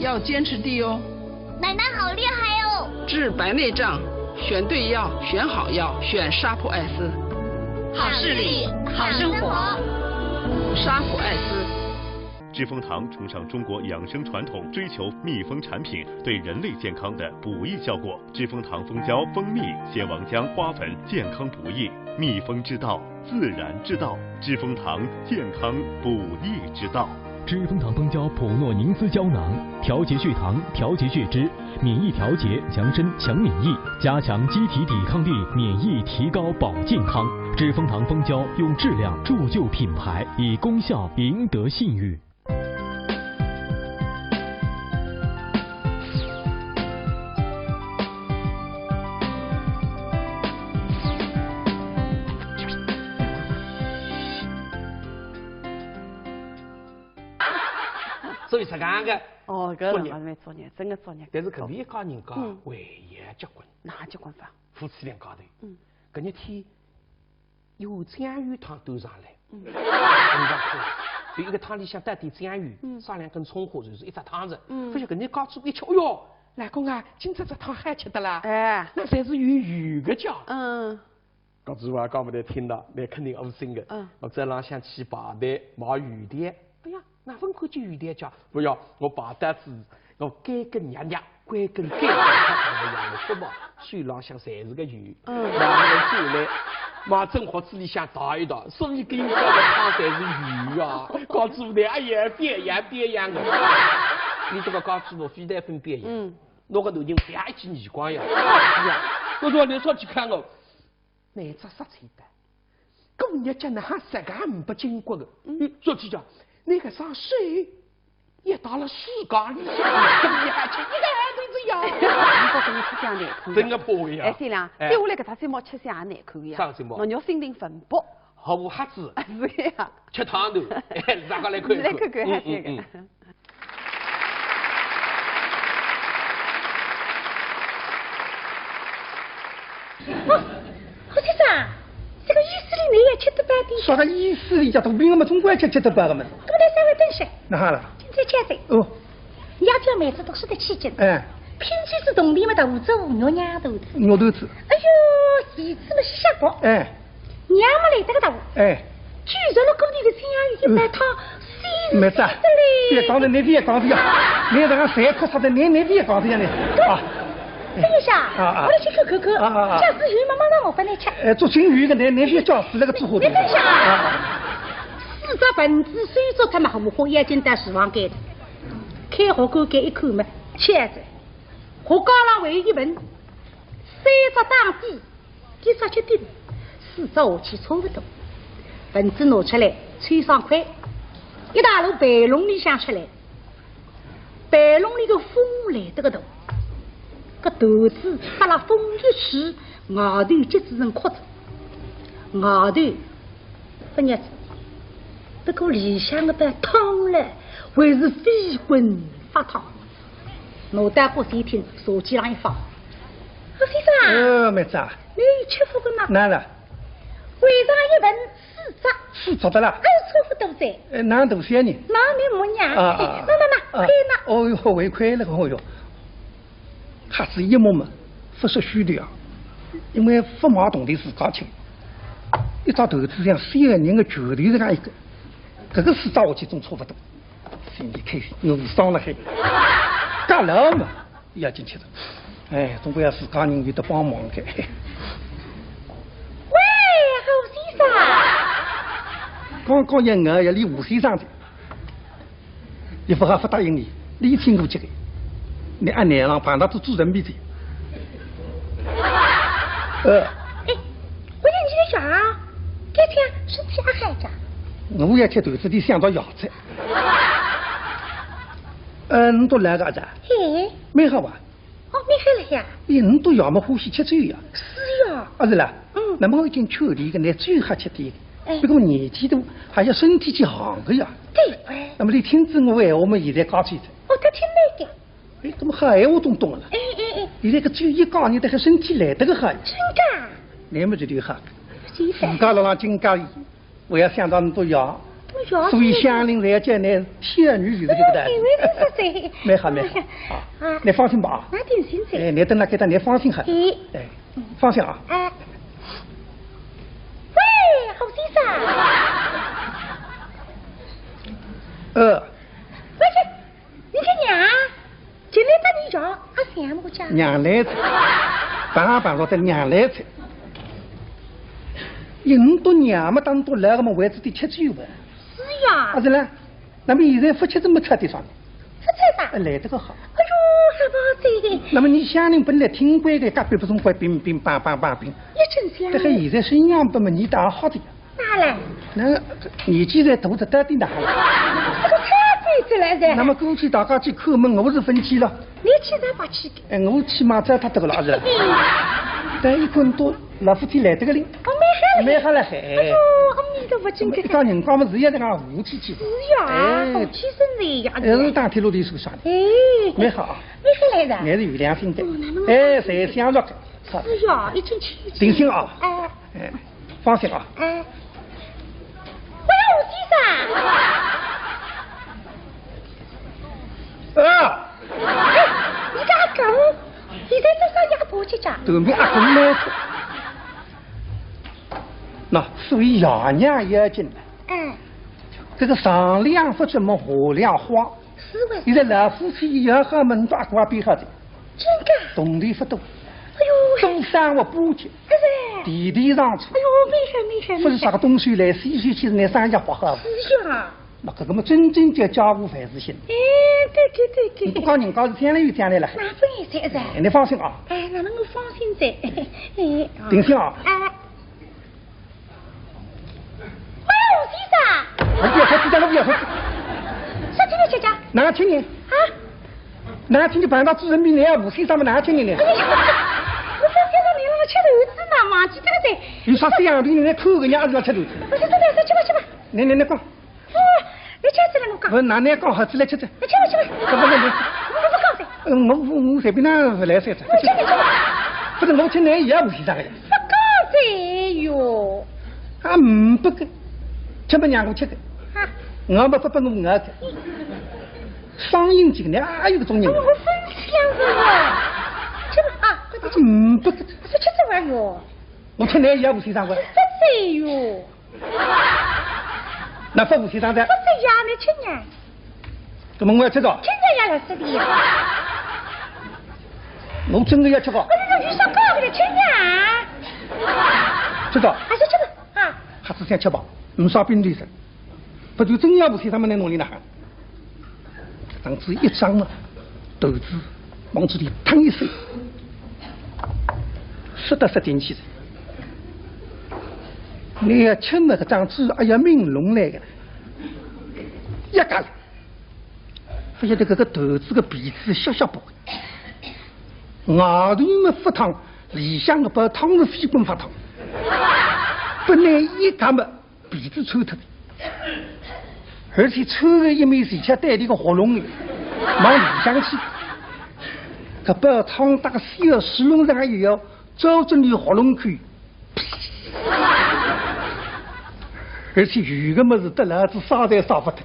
要坚持滴哦。奶奶好厉害哦！治白内障，选对药，选好药，选沙普爱斯。好视力，好生活。沙普爱斯。知蜂堂崇尚中国养生传统，追求秘蜂产品对人类健康的补益效果。知蜂堂蜂胶、蜂蜜、蟹黄浆、花粉，健康补益，蜜蜂之道，自然之道。知蜂堂健康补益之道。知蜂堂蜂胶普诺宁斯胶囊，调节血糖，调节血脂，免疫调节，强身强免疫，加强机体抵抗力，免疫提高保健康。知蜂堂蜂胶用质量铸就品牌，以功效赢得信誉。所以实梗个，哦，搿辰光是蛮作孽，真个作孽。但是搿边一家人家嗯还要结棍，哪结棍法？夫妻两家头，嗯，搿日天有酱油汤端上来，嗯我讲看，就一个汤里向倒点酱油，嗯撒两根葱花，就是一只汤子。嗯勿晓得搿日家主婆一吃，哎哟，老公啊，今朝只汤好吃得啦，哎，那侪是有油个家。嗯，家主婆讲勿得听的，那肯定恶心个。嗯我早浪向去排队买油条，哎呀，哪能看见油条家？勿要，我排到仔，我该根捏捏，该根该根，勿要，我说嘛，手浪向侪是个油。嗯然后进来，买蒸锅子里向淘一淘，所以搿个汤侪是油啊。家主婆，哎呀，表扬表扬我。你这个家主婆非但分表扬，嗯，拿个男人勿要一记耳光呀。是啊，我说你说去看我，哪只杀菜的？姑娘讲哪哈实梗呒不经过个？嗯，说起讲，那个啥水也到了世界里向，姑娘还吃一个孩子呀。侬不跟侬吃相难看。真个怕个呀。哎，对啦，哎对我来搿只节目吃相也难看个呀。啥个节目侬肉心灵粉薄。好不哈子，是呀。吃汤头，哎，大家来看一看。来看看还是嗯嗯嗯。哦，先生，这个意思里侬也吃得饱的。啥个意思里？叫大饼嘛，总归吃吃得饱个嘛。搿么来稍微等歇，哪哈了？今朝吃的。哦，爷叫妹子读书的起劲，哎。拼起仔铜钿么，大做肉娘头子。肉头子。哎哟，儿子么是吓跑。哎。娘么来得个大。哎。举着了锅里的青鱼一白汤，鲜妹子啊，鲜的嘞。别讲了，你别讲了呀，你这个谁哭啥的，你你别讲了呀，你啊。等一下，啊啊。我来去看看看，啊啊啊。假使有么马上我帮你吃。哎，做青鱼的，你你别叫死那个猪火的。你等一下啊。啊啊。四只盆子收拾脱么，我好要紧到厨房间，开火锅盖一看么，切着。 火缸浪还有一盆，三只打底，一只结冰，四只下去差勿多。盆子拿出来，吹爽快，一大路备笼里向出来。备笼里个风来得个大，搿团子拨辣风一吹，外头结仔成壳子，外头勿热，不过里向个被汤了，还是飞滚发烫。 拿到过去一听，茶几浪一放。老先生，呃，妹子啊。你吃勿个嘛？哪了？为啥一盆四只？四只的啦。哎，差勿多噻。哎，哪能多少呢？那你摸呀？啊啊啊。哎，那那那，啊。快拿。哦哟，还快了个，哦哟。还是一摸嘛，勿说虚的啊，因为勿买铜钿自家吃，一只团子像三个人的拳头这样一个，搿个四只下去总差勿多。 心里开心，我上了海，干了嘛，要进去了。哎，总归要自家人有得帮忙的。喂，侯先生。刚刚一眼要理吴先生的，伊勿好勿答应伊，你听过这个，你按年浪碰到都做人面的。呃。哎，我讲你个啥？改天身体阿好着？我也吃团子里想到牙齿。 嗯，侬笃来个阿姐？嘿。蛮好啊。哦，蛮好了呀。咦，侬笃爷么欢喜吃酒呀？是呀。啊，是啦。嗯。那么我已经劝伊个，拿酒好吃点。哎。不过年纪大，还要身体去行个呀。对哎。那么伊听仔我闲话么，现在讲起来。哦，他听那个。哎，那么好闲话总懂了。哎哎哎。现在个酒一讲，你这个身体来得个好呀。真的？那么这就好。是的。自家辣浪金家里 我也想到侬笃爷，笃爷所以乡邻侪要叫侬天女，就是这个道理。哎，因为这是谁？蛮好，蛮好。啊，啊。你放心吧啊。那定心噻。哎，你等那给他，你放心好。哎。哎，放心啊。哎。喂，侯先生。呃。喂， 你个娘，进来搭你讲，阿想我讲。娘来哉，碰碰着的娘来哉。侬笃娘么，当多来个么，为仔点吃酒吧。是呀。啊，是啦。那么现在勿吃怎么吃得上呢？勿吃啥？哎，来得个好。哎哟，还勿好哉。那么你乡邻本来挺乖的，隔壁不总乖，乒乒乓乓乓乒。一阵香。这个现在身上不么，你打好的呀。 哪来？那年纪侪大得到底哪来？这个太贵子来噻。那么过去大家去叩门，我是分去了。你去才把去的。哎，我去嘛，这他得个了是。但一看到老夫妻来这个哩。哦，蛮好了。蛮好了，嘿。哎呦，阿弥陀佛，真个。一讲人家嘛是要这样和气气。是呀，哎，和气生财呀。哎，是打铁路的是个啥？哎，蛮好啊。蛮好来的。还是有良心的。哦，那么哎，谁想着？是呀，一进去。定心啊。哎。 哎，放心啊。哎。喂，吴先生。啊。哎，你个阿公，现在在啥家婆去家？对面阿公呢？那所以爷娘也要进来。哎。这个上梁不怎么下梁花。是喂。现在老夫妻也好么，到阿公边好的。 真的？铜钿勿多。哎呦，多生活补贴，哎噻。地地上去。哎呦，没事没事，勿是啥个东西来，西西去是拿商家花好。是呀。那搿个么真正叫家无万事兴。哎，对对对对。你不讲人家是将来有将来了。那不也是噻。哎，你放心啊。哎，那能够放心噻。哎，啊。定心啊。哎。 哎，吴先生。我不要说，这家我不要说。啥听见姐姐？哪听见？啊？哪听见碰到主人比你还吴先生么？哪听见呢？哎呀，我刚刚在你那吃头子呢嘛，记得个噻。有啥事样？你来看人家儿子吃头子。不是，真的，去吧，去吧。来来来，讲。哦，你吃起来，我讲。我拿来讲好，起来吃吃。哎，去吧，去吧。不不不不。我不讲噻。嗯，我我我随便哪不来塞子。我去，你去吧。不是，我请你也吴先生个呀。不讲噻哟。啊，嗯，不个，吃不让我吃个。啊。我们不不我我个。双音节，哪有搿种人啊？哎呀，我生气啊，是不是？吃吧啊，快点吃。嗯，不，不是吃这玩意儿。我吃哪一样不是这样个？吃这哟。那不是这样的？不是呀，你吃呀。怎么我要吃着？吃着呀，老师的呀。我真的要吃着。不是，你说搞的吃呀。吃着。还是吃吧啊。还是先吃吧，没啥病的噻。不就真要不是他们来弄你那哈？ 张嘴一张啊，豆子往嘴里吞一塞，塞得塞进去了。你要吃那个张嘴，哎呀，抿拢来个，一夹，发现这个豆子个皮子削削薄，外头么发烫，里向个包汤是飞滚发烫，本来一夹么 鼻子抽脱的，而且抽个一面是吃对伊个喉咙里，往里向去。搿包汤搭个水要使用上也要照准伊喉咙口，而且有个物事得了是啥侪啥勿得，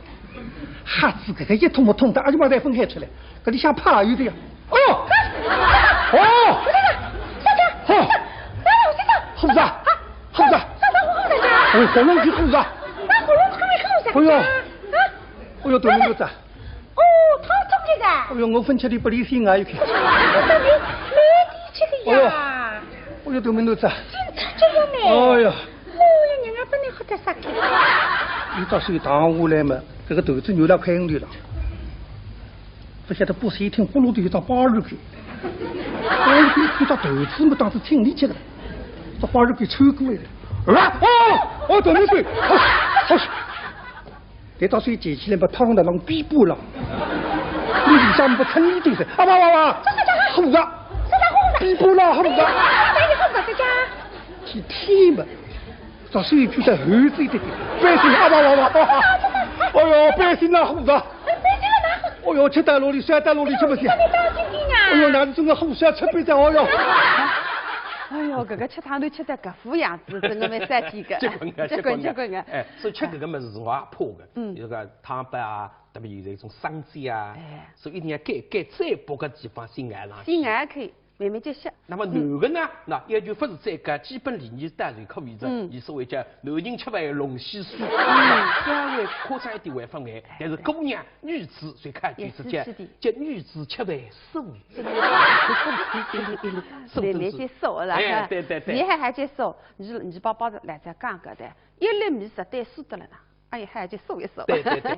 瞎子搿个一通么通得，阿就把它分开出来，搿里向怕有的呀。哦，哦，啥个？啥个？哦，啥个？啥个？啥个？ 虎子，虎子，啥啥虎虎啥啥？哦，喉咙去虎子。啊，喉咙去虎子。哎呦，啊，哎呦，对面肚子。哦，汤汤的噻。哎呦，我分吃的不离心啊，有看。这没没力气的呀。哎呦，对面肚子。警察这样呢。哎呀。哦呀，人家本来好得啥个。你到时候打下来嘛，这个头子扭了快用的了。 不晓得不是一听呼噜的一张八二开，八二开看到头子么当时挺立起来，这八二开抽过来了。啊！哦！哦，对对对，好，好。这到水溅起来把汤的浪逼不了，你里向不成立对噻，啊哇哇哇，虎子，逼不了，虎子，去踢嘛。 这水就在后头一点点，百姓啊哇哇哇哇！哎呦，百姓哪虎子！哎呦，吃到落里，摔到落里，吃不消。哎呦，拿着整个虎山吃不消，哎呦！哎呦，搿个吃汤头吃得搿副样子，真的蛮杀气个。结棍个，结棍，结棍个。结棍个。哎，所以吃搿个物事是我也怕个。嗯。有个汤包啊，特别有这种生煎啊，哎。所以一定要盖，盖再薄个地方先挨上去。先挨开。 慢慢接吸。那么男个呢，那要求勿是再高，基本礼仪当然可以的。嗯。伊所谓叫男人吃饭龙戏水，嗯。稍微夸张一点还勿碍，但是姑娘、女子最讲究是叫，也是吃的。叫女子吃饭素。素，慢慢接受了，哎，哈。对对对。侬还还接受，侬侬爸爸来再讲讲的，一粒米是对数的了呢。 哎呀，还要去数一数。对对对。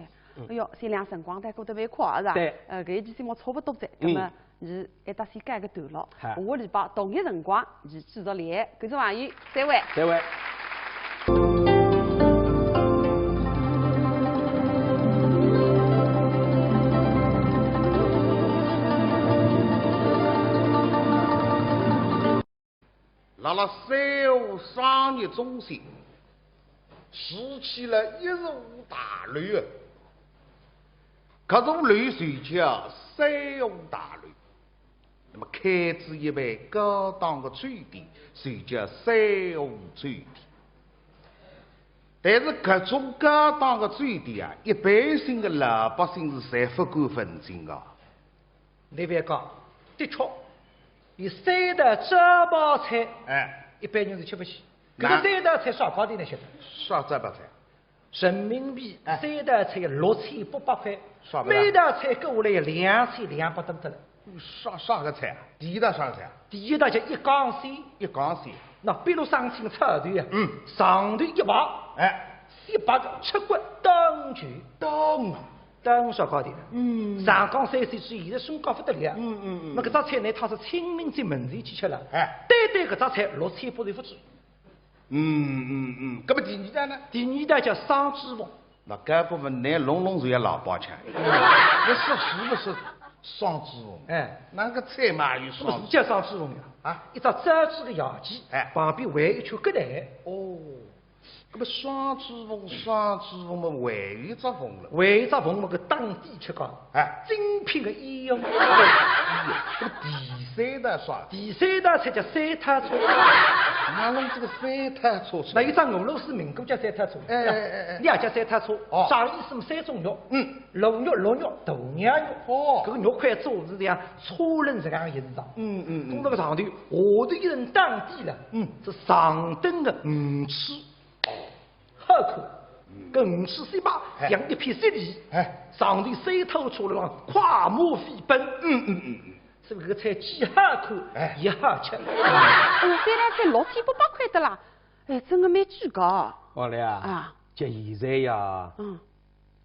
哎呦，现在辰光带过得蛮快啊，是吧？对。呃，搿一期节目差不多哉，嗯。那么，侬还搭先告个段落，好。下个礼拜同一辰光，侬继续来，观众朋友，再会。再会。辣辣三河商业中心，竖起了一座大楼啊，搿座楼就叫三河大楼。那么开仔一爿高档的酒店，就叫三河酒店。但是搿种高档的酒店啊，一般性的老百姓是侪勿敢混进的。 侬覅讲，的确，有三道招牌菜，哎。一般人是吃勿起。哪？搿个三道菜啥价钿呢？晓得？啥招牌菜？人民币，哎。三道菜要六千八百块，啥物事啊？每道菜加下来要两千两百多得了。啥，啥个菜啊？第一道啥个菜啊？第一道叫一缸鲜。一缸鲜。那比如上清炒豆啊，嗯。上头一排，哎。一排个吃骨当全。当啊。 当然少搞点。嗯。上港三鲜是现在升高不得了。嗯，嗯，嗯。那搿只菜呢，它是清明节门前去吃了。哎。单单搿只菜六千八就勿止。嗯，嗯，嗯。搿么第二道呢？第二道叫双珠凤。那搿部分拿弄弄就要老包腔。嗯。你说是不是双珠凤？哎。那个菜嘛有双珠凤。不是叫双珠凤呀？啊？一只珍珠个牙髻，哎。旁边围一圈葛带。哦。么双珠凤，双珠凤么还有一只凤了。还有一只凤么，搿当地吃讲，哎，精品个鸳鸯。搿第三道啥？第三道菜叫三套车。哪能搿个三套车？那有只俄罗斯民歌叫三套车。哎哎哎哎，你也叫三套车，哦，啥意思嘛？三种肉，嗯，螺肉、鹿肉、鸵鸯肉。哦，搿个肉块做是这样，车轮这样形状。嗯嗯嗯，从那个上头，下头一层当地了，嗯，是上等个鱼翅。 好看，搿鱼翅细巴，哎，像一片雪梨，哎，上头三套车浪快马飞奔。嗯嗯嗯嗯，是搿个菜既好看，哎，也好吃。哎哟，三道菜六千八百块的啦，哎，真的蛮贵个。王丽啊，啊，就现在呀，嗯，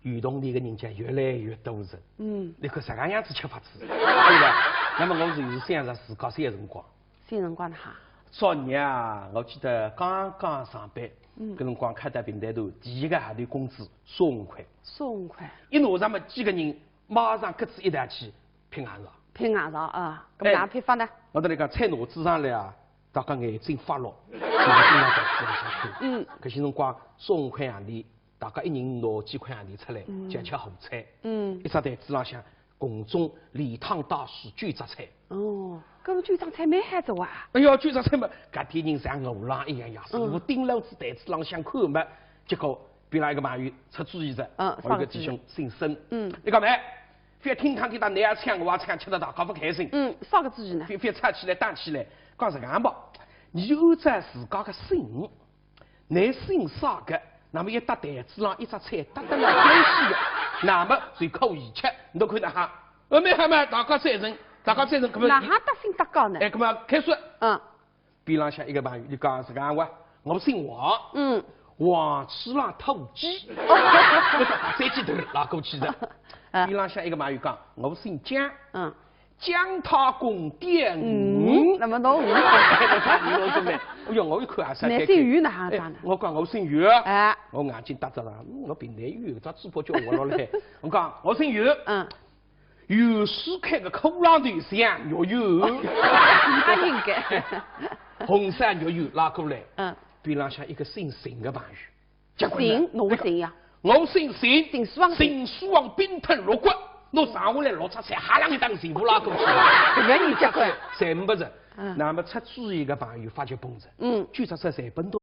运动店个人家越来越多了。嗯，你看啥个样子吃法子，对吧？那么我就是想着自家小辰光， 小辰光呢哈？昨日啊，我记得刚刚上班，嗯，搿辰光开到平台头，第一个号头工资三五块，三五块，一拿上么几个人马上各自一道去拼硬上。拼硬上啊，搿么哪拼法呢？我跟你讲，菜拿仔上来啊，大家眼睛发绿，眼睛拿到地浪向去。嗯，搿些辰光三五块洋钿，大家一人拿几块洋钿出来，嗯，叫吃好菜。嗯，一只台子浪向 共种连汤带水九只菜。哦，搿么九只菜蛮好做啊。哎哟，九只菜嘛，搿点人像饿狼一样呀，师傅盯牢仔台子浪向看嘛。结果边浪一个朋友出主意哉，嗯，我一个弟兄姓孙，嗯，你讲嘛，覅听堂听堂，侬也抢我也抢，吃得大家勿开心。嗯，啥个主意呢？覅覅吵起来打起来，讲实梗吧，侬按照自家个性， 侬姓啥个，那么一搭台子浪一只菜搭得来关系个，那么就可以吃，侬看哪哈？呃，蛮好嘛，大家赞成，大家赞成，搿么哪哈搭姓搭高呢？哎，搿么开始。嗯，边浪向一个朋友，伊讲实梗话，我姓王，嗯，王鼠狼土鸡，我叫把三鸡头拉过去的。嗯，边浪向一个朋友讲，我姓姜，嗯， 姜太公点鱼。嗯，那么侬鱼，哎，我讲鱼，我讲哎，哎哟，我一看啊，啥，乃姓于哪哈讲呢？哎，我讲我姓于，哎，我眼睛搭着了，嗯，我平台有一只主播叫我了嘞，我讲我姓于，嗯，于是开个口浪头像，于于，那应该，红衫于于拉过来，嗯，边浪向一个姓邢个朋友， 结棍了。邢，侬个邢呀？我姓邢，秦始皇姓。秦始皇兵吞六国，侬剩下来六只菜，哈啷一档全部拉过去了。搿个人结棍。全部是。嗯。那么出主意个朋友发觉崩着，嗯，九只菜侪崩脱。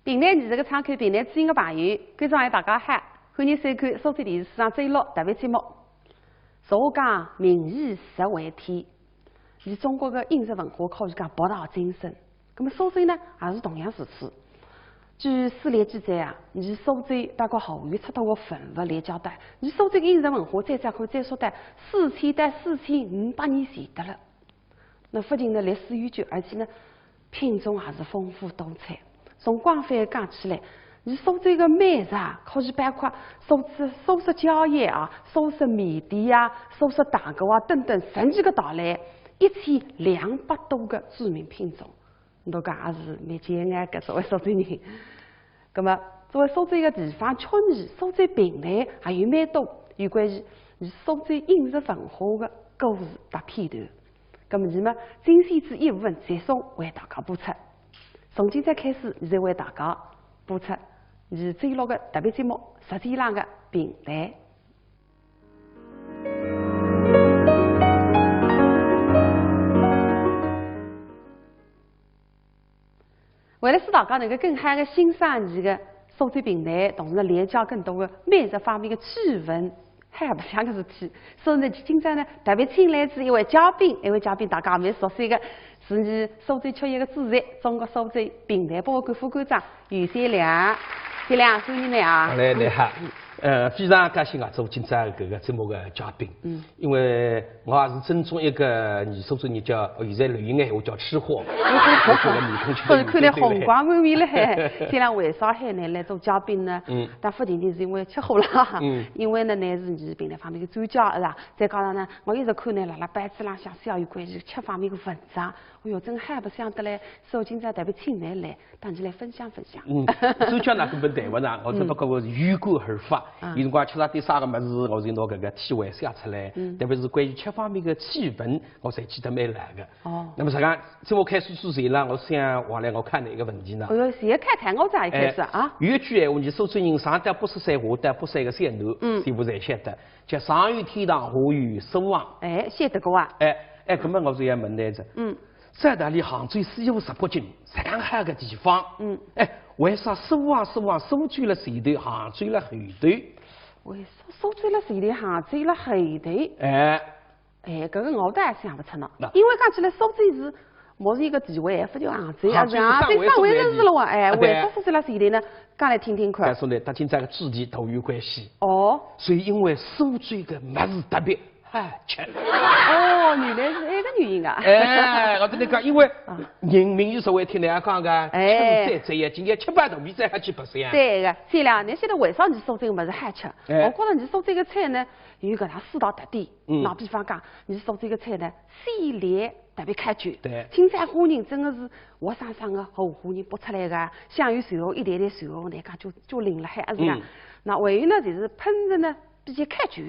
评弹艺术个窗口，评弹知音个朋友，观众朋友大家好，欢迎收看苏州电视书场周六特别节目。俗话讲，民以食为天，伊中国个饮食文化可以讲博大精深。那么苏州呢，也是同样如此。据史料记载啊，伊苏州大概后有出土个文物来交代，伊苏州个饮食文化最早可以追溯到四千到四千五百年前得了。 那附近呢，历史悠久，而且呢，品种也是丰富多彩。从广泛讲起来，伊苏州个美食啊，可以包括苏式，苏式宵夜啊，苏式面点啊，苏式糖果啊等等，十几个道类，一千两百多个著名品种。侬讲也是蛮惊讶个，作为苏州人。 那么，作为苏州一个地方曲艺，苏州评弹还有蛮多有关于伊苏州饮食文化个故事搭片段。那么，伊么精选仔一部分，节目为大家播出。从今朝开始，伊就为大家播出伊周六个特别节目《舌尖浪个评弹》。 为了使大家能够更好个欣赏伊个苏州评弹，同时呢，了解更多个美食方面个趣闻，还勿像个事体。所以呢，今朝呢，特别请来仔一位嘉宾，一位嘉宾大家也蛮熟悉个，是伊苏州曲艺个主席，中国苏州评弹博物馆副馆长于先良。先良，欢迎你啊！好嘞，你好。 呃，非常高兴啊，做今朝搿个节目个嘉宾。嗯。因为我也是正宗一个，伲苏州人叫，现在流行个闲话叫吃货，我搿个面孔吃得有点红光满面了嘿。先良为啥喊㑚来做嘉宾呢？嗯。但勿仅仅是因为吃货啦，嗯。因为呢，㑚是伲评弹方面个专家，是吧？再加上呢，我一直看㑚辣辣报纸浪向写有关于吃方面个文章，哎哟，真好白相得来，所以今朝特别请㑚来。 搭伲来分享分享。嗯，专家哪能勿谈勿上，我只不过我是有感而发。有辰光吃着点啥个物事，我就拿搿个体会写出来，特别是关于吃方面个气氛，我侪记得蛮牢个。哦。那么实际上，节目开始之前呢，我想王来我看了一个问题呢。哎哟，现在看看我这一开始啊。哎，有一句闲话，伲苏州人上到八十岁，下到八十岁个小囡，嗯，全部侪晓得，叫上有天堂，下有苏杭。哎，晓得个啊。哎，哎，搿么我就要问来着。嗯。 照道理杭州西湖十八景，实梗好个地方。嗯。哎，为啥苏杭苏杭苏州辣前头，杭州辣后头？为啥苏州辣前头，杭州辣后头？哎。哎，搿个我倒也想勿出呢。那因为讲起来苏州是，么是一个地位，还勿就杭州啊，杭州啊，是省会城市了哇，哎，啊，对。为啥苏州辣前头呢？讲来听听看。告诉你，搭今朝个主题大有关系。哦。所以因为苏州个物事特别 好吃。哦，原来是搿个原因啊。哎，我跟你讲，因为啊。人民有所谓听人家讲个，哎。吃饭最要紧，要吃饱肚皮再好去白相啊。对个，对了，侬晓得为啥伲苏州个物事好吃？哎。我觉着伲苏州个菜呢，有搿能四大特点。嗯。拿比方讲，伲苏州个菜呢，鲜甜特别考究。对。青菜虾仁真个是活生生个河湖人剥出来个，香油、蒜蓉一点点蒜蓉，侬讲就，就淋了海，是吧？嗯。那还有呢，就是烹调呢，比较考究。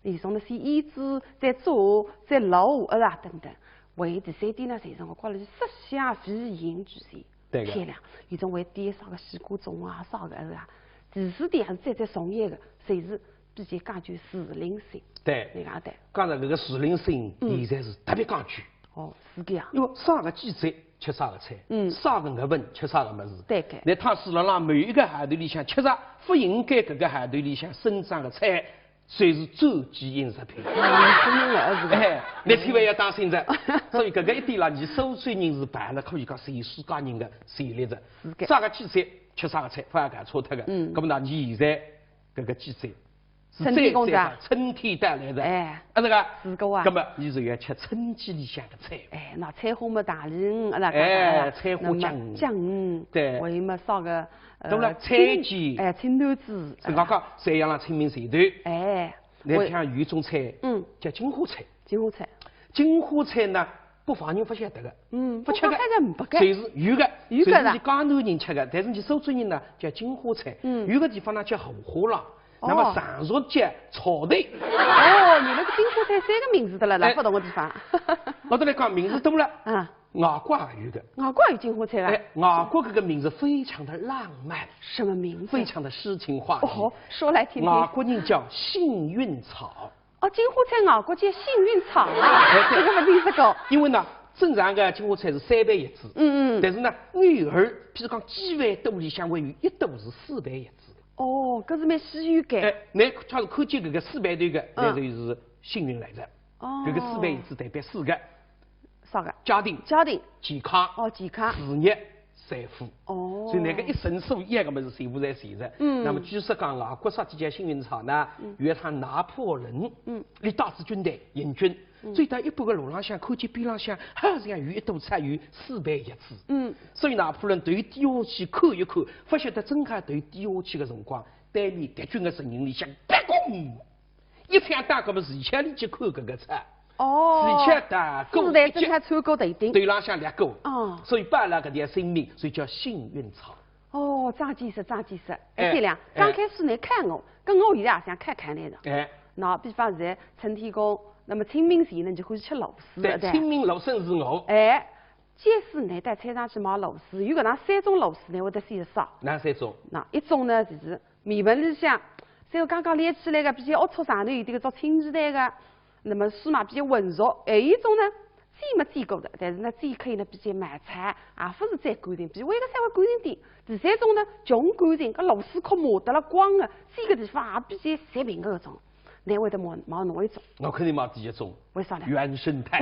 伊从那些腌制、再做、再撈，呃啦，等等。还有第三点呢，就是我觉着是色香味形俱全。对个。漂亮，有种还点啥个西瓜盅啊，啥个，呃啦。第四点还是最最重要个，就是比较讲究时令性。对。侬讲对。讲到搿个时令性，嗯。现在是特别讲究。哦，是搿样。因为啥个季节吃啥个菜，嗯。啥个月份吃啥个物事。对个。侬倘使辣辣某一个号头里向吃着勿应该搿个号头里向生长个菜， 侪是转基因食品。啊，真个啊，是个。哎，侬千万要当心着。所以搿个一点啦，伲苏州人是排了可以讲全世界人个前列着。是个。啥个季节吃啥个菜，勿要搞错脱个。嗯。搿么呢，伲现在搿个季节是春天到哉。最最好，春天到来着。哎。啊，搿个。是个啊。搿么伲就要吃春季里向个菜。哎，那菜花么大人，啊，那哎，菜花酱。那么酱，对。还有么啥个 呃，都了，青，菜鸡。哎，青团子。是刚刚三阳了清明前头。哎，侬像有一种菜，嗯。叫金花菜。金花菜。金花菜呢，北方人勿晓得个，嗯，勿吃个，北方人勿吃。就是有个，有个的。就是伲江南人吃个，但是伲苏州人呢，叫金花菜。嗯。有个地方呢，叫荷花浪，那么哦。常熟叫草头。哦，伲搿个金花菜三个名字得了，辣哎。勿同个地方。我搭侬讲，名字多了。啊。 外国也有个。外国也有金花菜啊？哎，外国搿个名字非常的浪漫，什么名字？非常的诗情画意。哦，说来听听。外国人叫幸运草。哦，金花菜外国叫幸运草啊，哎，对。搿个勿听说过。因为呢，正常个金花菜是三瓣叶子，嗯嗯。但是呢，偶尔，譬如讲几万朵里向会有一朵是四瓣叶子。哦，搿是蛮稀有个。哎，侬假使看见搿个四瓣头个，嗯。那就是幸运来着。哦。搿个四瓣叶子代表四个。 啥个？家庭、家庭。健康、哦，健康。事业、财富。哦。所以搿个一生所有个物事全部侪齐着。嗯。那么据说讲外国啥体叫幸运草呢？嗯。有一趟拿破仑，嗯。伊带仔军队行军，嗯。走到一半个路浪向，看见边浪向好像有一朵草有四瓣叶子。嗯。所以拿破仑头低下去看一看，勿晓得正好头低下去个辰光，对面敌军个阵营里向，啪公！ 一枪打过么，齐巧里去看搿个菜。哦。齐巧打过，子弹正好穿过头顶。头浪向掠过。哦。所以保了搿条性命，所以叫幸运草。哦，长见识，长见识。哎，哎，对了，哎。刚开始侬看我，搿我现在也想看看侬了。哎。那比方现在春天过，那么清明前呢，侬就欢喜吃螺蛳，对，对。清明螺蛳是我。哎，假使侬到菜场去买螺蛳，有搿能三种螺蛳，侬会得选择啥？哪三种？那一种呢，就是 面盆里向，像刚刚撈起来个，比较龌龊，上头有点个做青鸡蛋个，那么水嘛比较浑浊。还有一种呢，煎么煎过个，但是呢，煎开呢比较毛糙，也勿是最干净，比外个稍微干净点。第三种呢，穷干净，搿螺蛳壳磨得了光个，煎个地方也比较煞平个搿种。侬会得买，买哪一种？我肯定买第一种。为啥呢？原生态。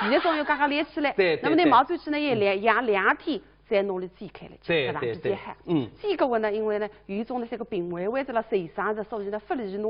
第一种要刚刚撈起来，对，对，那么侬买转去呢，也两，养两天， 再拿伊煎开来吃，对，对伐？对，对。比较好。嗯。煎过个呢，因为呢，有一种呢，像个病危危仔了，受伤仔，所以呢，勿利于拿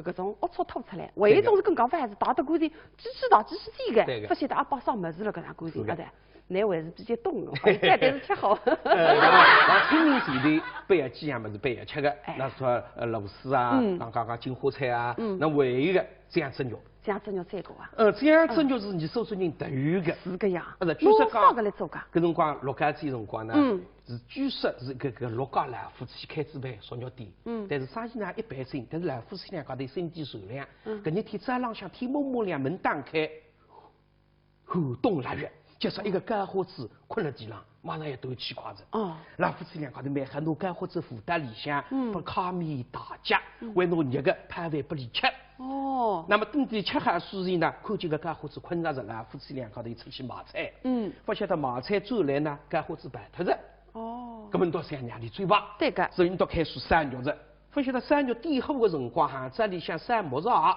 搿种龌龊吐出来。还有一种是更加勿好，还是汏得干净，继续汏，继续煎个，对个。勿晓得阿摆啥物事了，搿能干净，是个。啊，对。侬还是比较懂个，反正搿点事体好。呃，那么，那清明前头必要几样物事必要吃个，哎。那说，呃，螺蛳啊，嗯。刚刚讲金花菜啊，嗯。那还有一个酱汁肉。酱汁肉最高啊。呃，酱汁肉是伲苏州人特有个。是个呀。呃，据说讲，弄啥个来做个？搿辰光陆家嘴辰光呢，嗯。是据说是搿个陆家老夫妻开仔爿熟肉店，嗯。但是生意呢一般性，但是老夫妻两家头心地善良，嗯。搿日天早浪向天蒙蒙亮门打开， 寒冬腊月，就说一个干花子困辣地浪，马上要断气快哉。哦。老夫妻两家头买好拿干花子扶到里向，嗯。拨开面大脚，嗯。还拿热个泡饭拨伊吃。哦。那么等伊吃好之后呢，看见搿干花子困着哉，老夫妻两家头出去买菜。嗯。勿晓得买菜转来呢，干花子跑脱哉。哦。搿么倒想让伊追吧。对个。所以伊倒开始烧肉哉。勿晓得烧肉点火个辰光，巷子里向烧木柴啊，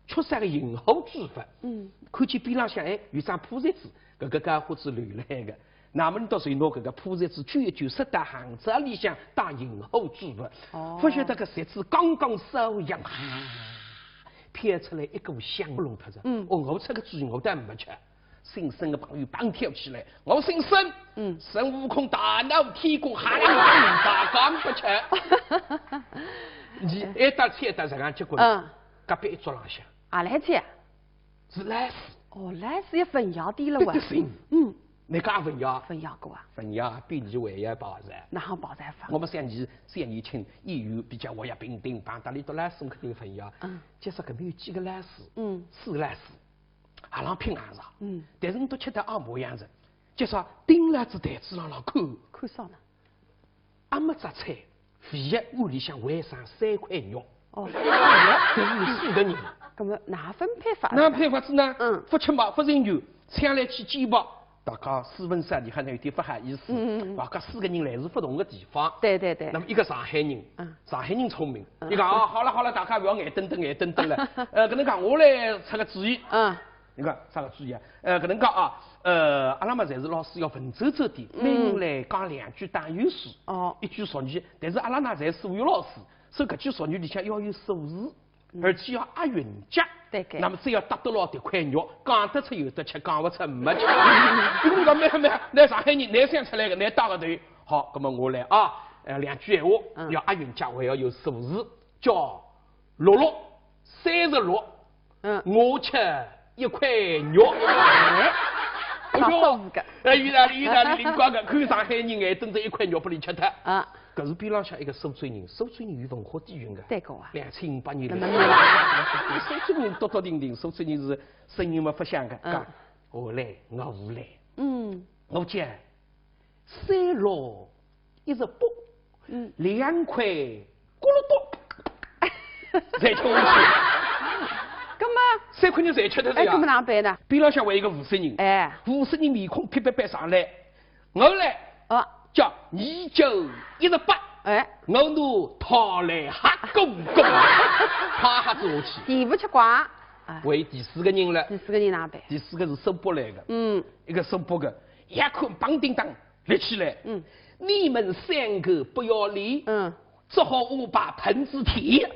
缺少个引火之物。嗯。看见边浪向，哎，有张破席子，搿个干花子留辣海个。那么伊倒是拿搿个破席子揪一揪，塞到巷子里向当引火之物。哦。勿晓得搿席子刚刚烧一样，啊，飘出来一股香味弄脱哉。嗯。哦，我出个主意，我倒没吃。 姓孙个朋友嘭跳起来，我姓孙，嗯。孙悟空大闹天宫，哈啦，大讲勿吃。伊一搭吃一搭实梗结棍，嗯。隔壁一桌浪向，阿来吃？是老鼠。哦，老鼠也汾药店了哇。对对对。嗯。侬讲汾药？汾药个啊。汾药比伊还要暴躁。哪哼暴躁法？我们像你，像你请演员比较活跃平等，碰到伊笃老鼠肯定汾药。嗯。就说搿面有几个老鼠，嗯。四个老鼠。 阿拉拼硬上。嗯。但是伊笃吃得阿模样子，就说盯牢仔台子浪浪看。看啥呢？阿末只菜，唯一碗里向还剩三块肉。哦。但是有四个人。搿么哪分配法？哪分配法子呢？嗯。勿吃嘛，勿成就，抢来去煎包，大家四分三裂，好像有点勿好意思。嗯嗯嗯。大家四个人来自勿同个地方。对对对。那么一个上海人，嗯。上海人聪明， 伊讲，哦，好了好了，大家勿要眼瞪瞪眼瞪瞪了。呃，搿能讲，我来出个主意。嗯。侬讲啥个主意啊？呃，搿能讲啊，呃，阿拉嘛侪是老师要文绉绉点，嗯。每人来讲两句打油诗，哦。一句俗语，但是阿拉呢侪是数学老师，所以搿句俗语里向要有数字，嗯。而且要押韵脚。对个。那么只要搭得牢迭块肉，讲得出有得吃，讲勿出没吃。比如讲，没有没有，㑚上海人，㑚想出来个，㑚带个头。 好，葛末我来啊，呃，两句闲话，嗯。要押韵脚，还要有数字，叫六六三十六，嗯。我吃一块肉。哎，哎呦，好数字个。哎，有道理，有道理，灵光个，看上海人眼瞪着一块肉拨伊吃脱。啊。搿是边浪向一个苏州人，苏州人有文化底蕴个。对个啊。两千五百年历史。那么苏州人笃笃定定，苏州人是声音嘛勿响个，嗯。讲，我来，我来。嗯。我讲， 三六一十八，嗯。两块咕噜咚，侪吃下去。葛末？三块肉侪吃脱哉呀。哎，葛末哪能办呢？边浪向还有一个无锡人，哎。无锡人面孔皮白白上来，我来，啊。叫二九一十八，哎。我拿讨来吓公公，啪吓子下去。第五吃光，哎。还有第四个人了。第四个人哪能办？第四个是苏北来个，嗯。一个苏北个，一看梆叮当， 立起来，嗯。你们三个不要理，嗯。只好我把盆子舔。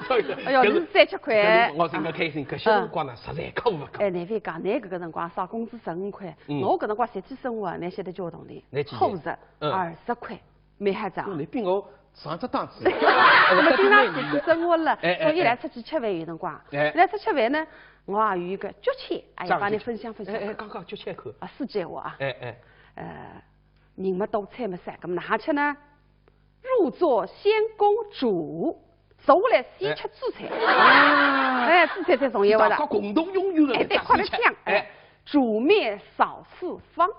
所以，哎哟，搿是，侬是三吃块。搿是我真个开心，搿歇辰光呢，嗯。实在苦勿苦。哎，侬覅讲，侬搿个辰光啥工资十五块，嗯。我搿辰光实际生活啊，侬晓得叫动的，侬几钿？好日，嗯。二十块，蛮好赚。哦，侬比我上只档次。我们经常实际生活了，哎，哎，所以来出去吃饭有辰光，哎。来出去吃饭呢，我也有一个脚气，哎呀，啥个帮侬分享分享。哎，哎，讲讲脚气看。啊，四句闲话啊。哎，哎。 呃，人么多菜么少，葛么哪哼吃呢？入座先攻主，坐下来先吃主菜。哎。哎，主菜最重要个了。大家共同拥有个，哎，对，快点抢，哎。哎。煮面扫四方。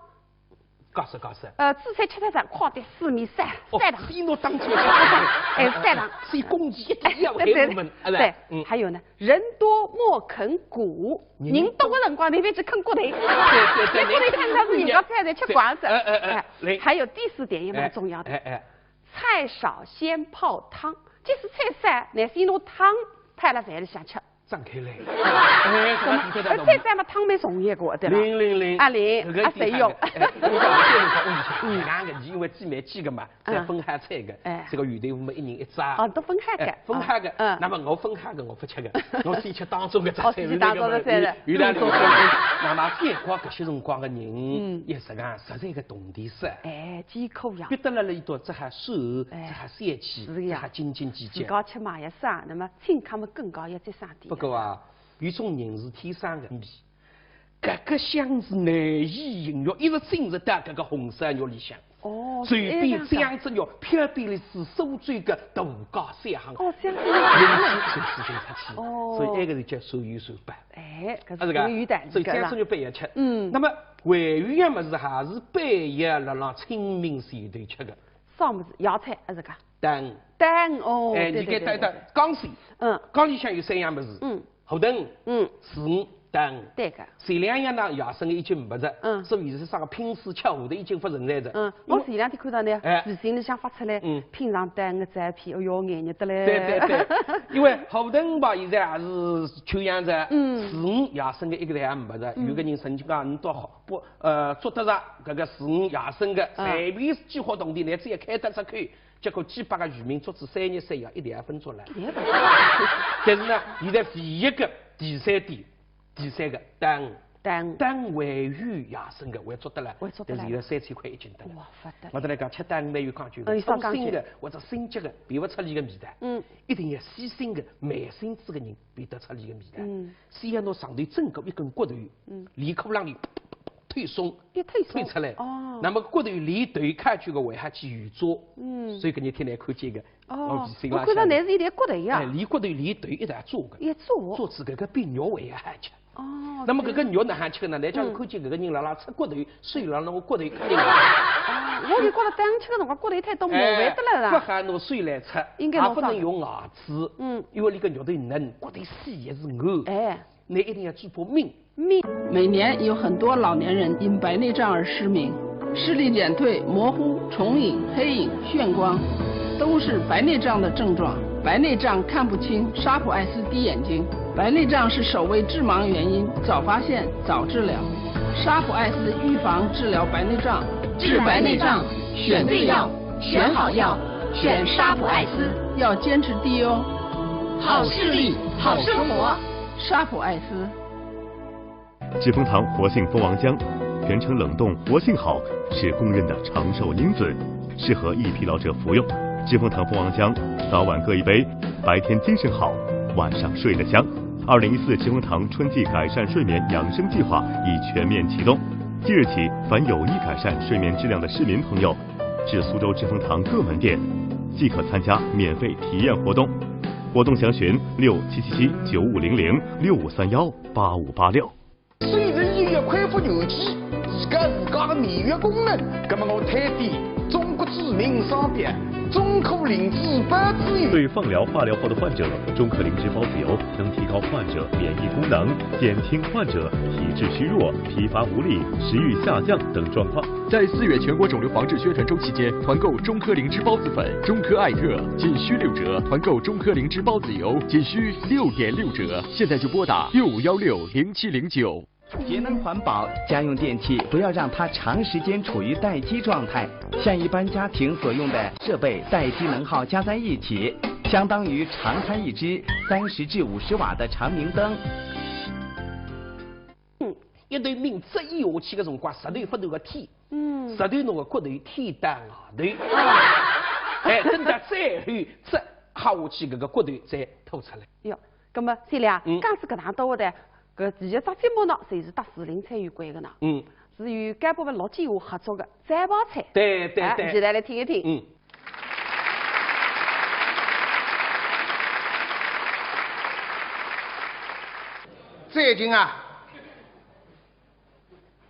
告诉告诉。呃，主菜吃脱仔，快点四面扫，哦，扫荡。先拿当初的，哎，扫荡。先攻击一点，要害我们，对，对，哎，对，嗯。还有呢，人多莫啃骨，人多个辰光，侬覅去啃骨头。对，对，对，侬骨头啃脱仔，人家菜侪吃光仔。哎，哎，哎，哎，来。还有第四点也蛮重要的，哎，哎，哎。菜少先泡汤，即使菜少，侬先拿汤泡辣饭里向吃。张开来。哎，搿个张开来，哎，菜菜嘛汤蛮重一个，对伐？灵灵灵。啊灵，搿个一点啊，侪有。哎，我讲，我讲，我讲，嗯，两个，因为几蛮几个嘛，侪分好菜个，哎。搿个鱼豆腐嘛，一人一只。哦，都分好个。哎，分好个。嗯。那么我分好个，我勿吃个，我先吃当中个只菜，哦，先吃当中个菜了。有道理。嗯，嗯，嗯。那么搿光搿些辰光个人，嗯，也是讲实在个铜钿少。哎，艰苦呀。逼得了了一道，只好算，哎，只好算起，是呀。只好斤斤计较。自家吃嘛也省，那么请客嘛更加要节省点。不过啊， 有种人是天生个，搿个香是难以形容，一直浸着到搿个红烧肉里向。哦，随便这样子。这样子肉飘飘的是苏州个大街小巷。哦，这样子。人气随时就出去，哦。所以埃个是叫手艺手法。哎，搿是啊，是个，有点所以这样子肉必要吃。嗯。那么还有一样物事还是必要辣辣清明前头吃个。啥物事？野菜，啊，是个。蛋。蛋，哦，哎，对，对，对，对。你给蛋蛋，江西，嗯。江西向有三样物事。嗯。 河豚，嗯。鱼蛋。对个。前两样呢，野生个已经没得，嗯。所以是啥个拼死吃河豚已经勿存在的。嗯，我前两天看到呢，哎。微信里向发出来，嗯。品尝蛋个照片，哎哟，眼热得嘞。对对对，因为河豚吧，现在还是缺氧着，嗯。鱼野生个一个也没得，嗯。有个人曾经讲，你到河，不，呃，捉得着搿个鱼野生个，嗯。随便几化铜钿，乃至也开得出去， 结果几百个渔民捉仔三日三夜，一点也分捉了。一点也分捉了。但是呢，现在唯一个第三点，第三个，蛋。蛋。蛋还有野生个，还捉得了。还捉得了。但是现在三千块一斤得了。哇，勿得了。我跟侬讲，吃蛋蛮有讲究个，嗯，有啥讲究？粗心个或者心急个，辨勿出伊个味道。嗯。一定要细心个、慢性子个人辨得出伊个味道。嗯。先要拿上头整个一根骨头，嗯。连壳浪里推松，一推松。推出来。哦。那么骨头连头开出个，还好去油炸。嗯。所以搿日天来看见个，哦，我微信浪向，我看到乃是一条骨头呀。哎，连骨头连头一道炸个。一炸。炸仔搿个比肉还要好吃。哦，那么搿个肉哪能吃呢？来讲，嗯。看见搿个人辣辣拆骨头，手辣辣拿骨头揩掉。哦，我就觉得当吃个辰光骨头太多，麻烦得了啦。哎，勿好拿手来拆，应该拿啥？也勿能用牙齿，嗯。因为伊个肉头嫩，骨头细也是硬。哎。 侬一定要嘴巴抿。抿。每年有很多老年人因白内障而失明，视力减退、模糊、重影、黑影、眩光，都是白内障的症状。白内障看不清，沙普爱思滴眼睛。白内障是首位致盲原因，早发现，早治疗。沙普爱思预防治疗白内障。治白内障，选对药，选好药，选沙普爱思。要坚持滴哦。好视力，好生活。沙普爱思。 知蜂堂活性蜂王浆，全程冷冻活性好，是公认的长寿因子，适合易疲劳者服用。知蜂堂蜂王浆，早晚各一杯，白天精神好，晚上睡得香。二零一四知蜂堂春季改善睡眠养生计划已全面启动，即日起，凡有意改善睡眠质量的市民朋友，至苏州知蜂堂各门店，即可参加免费体验活动。活动详询六七七七九五零零、六五三幺八五八六。 水神医院恢复元气，提高自家的免疫功能。那么我推荐中国著名商标中科灵芝孢子油。对放疗、化疗后的患者，中科灵芝孢子油能提高患者免疫功能，减轻患者体质虚弱、疲乏无力、食欲下降等状况。在四月全国肿瘤防治宣传周期间，团购中科灵芝孢子粉、中科艾特，仅需六折；团购中科灵芝孢子油，仅需六点六折。现在就拨打六五幺六零七零九。 节能环保，家用电器不要让它长时间处于待机状态。像一般家庭所用的设备，待机能耗加在一起，相当于长开一支三十至五十瓦的长明灯。嗯，一头命这一下去个辰光，石头勿断个添，嗯。石头弄个骨头添到外头，哎，等到最后，这下去搿个骨头再吐出来。哟，葛么，谢谢啊，嗯。讲是搿能多的， 搿第一只节目呢，侪是搭时令菜有关个呢。嗯。是与甘肃个陆建华合作个摘报菜。对，对，哎，对。一起来，来听一听。嗯。最近啊，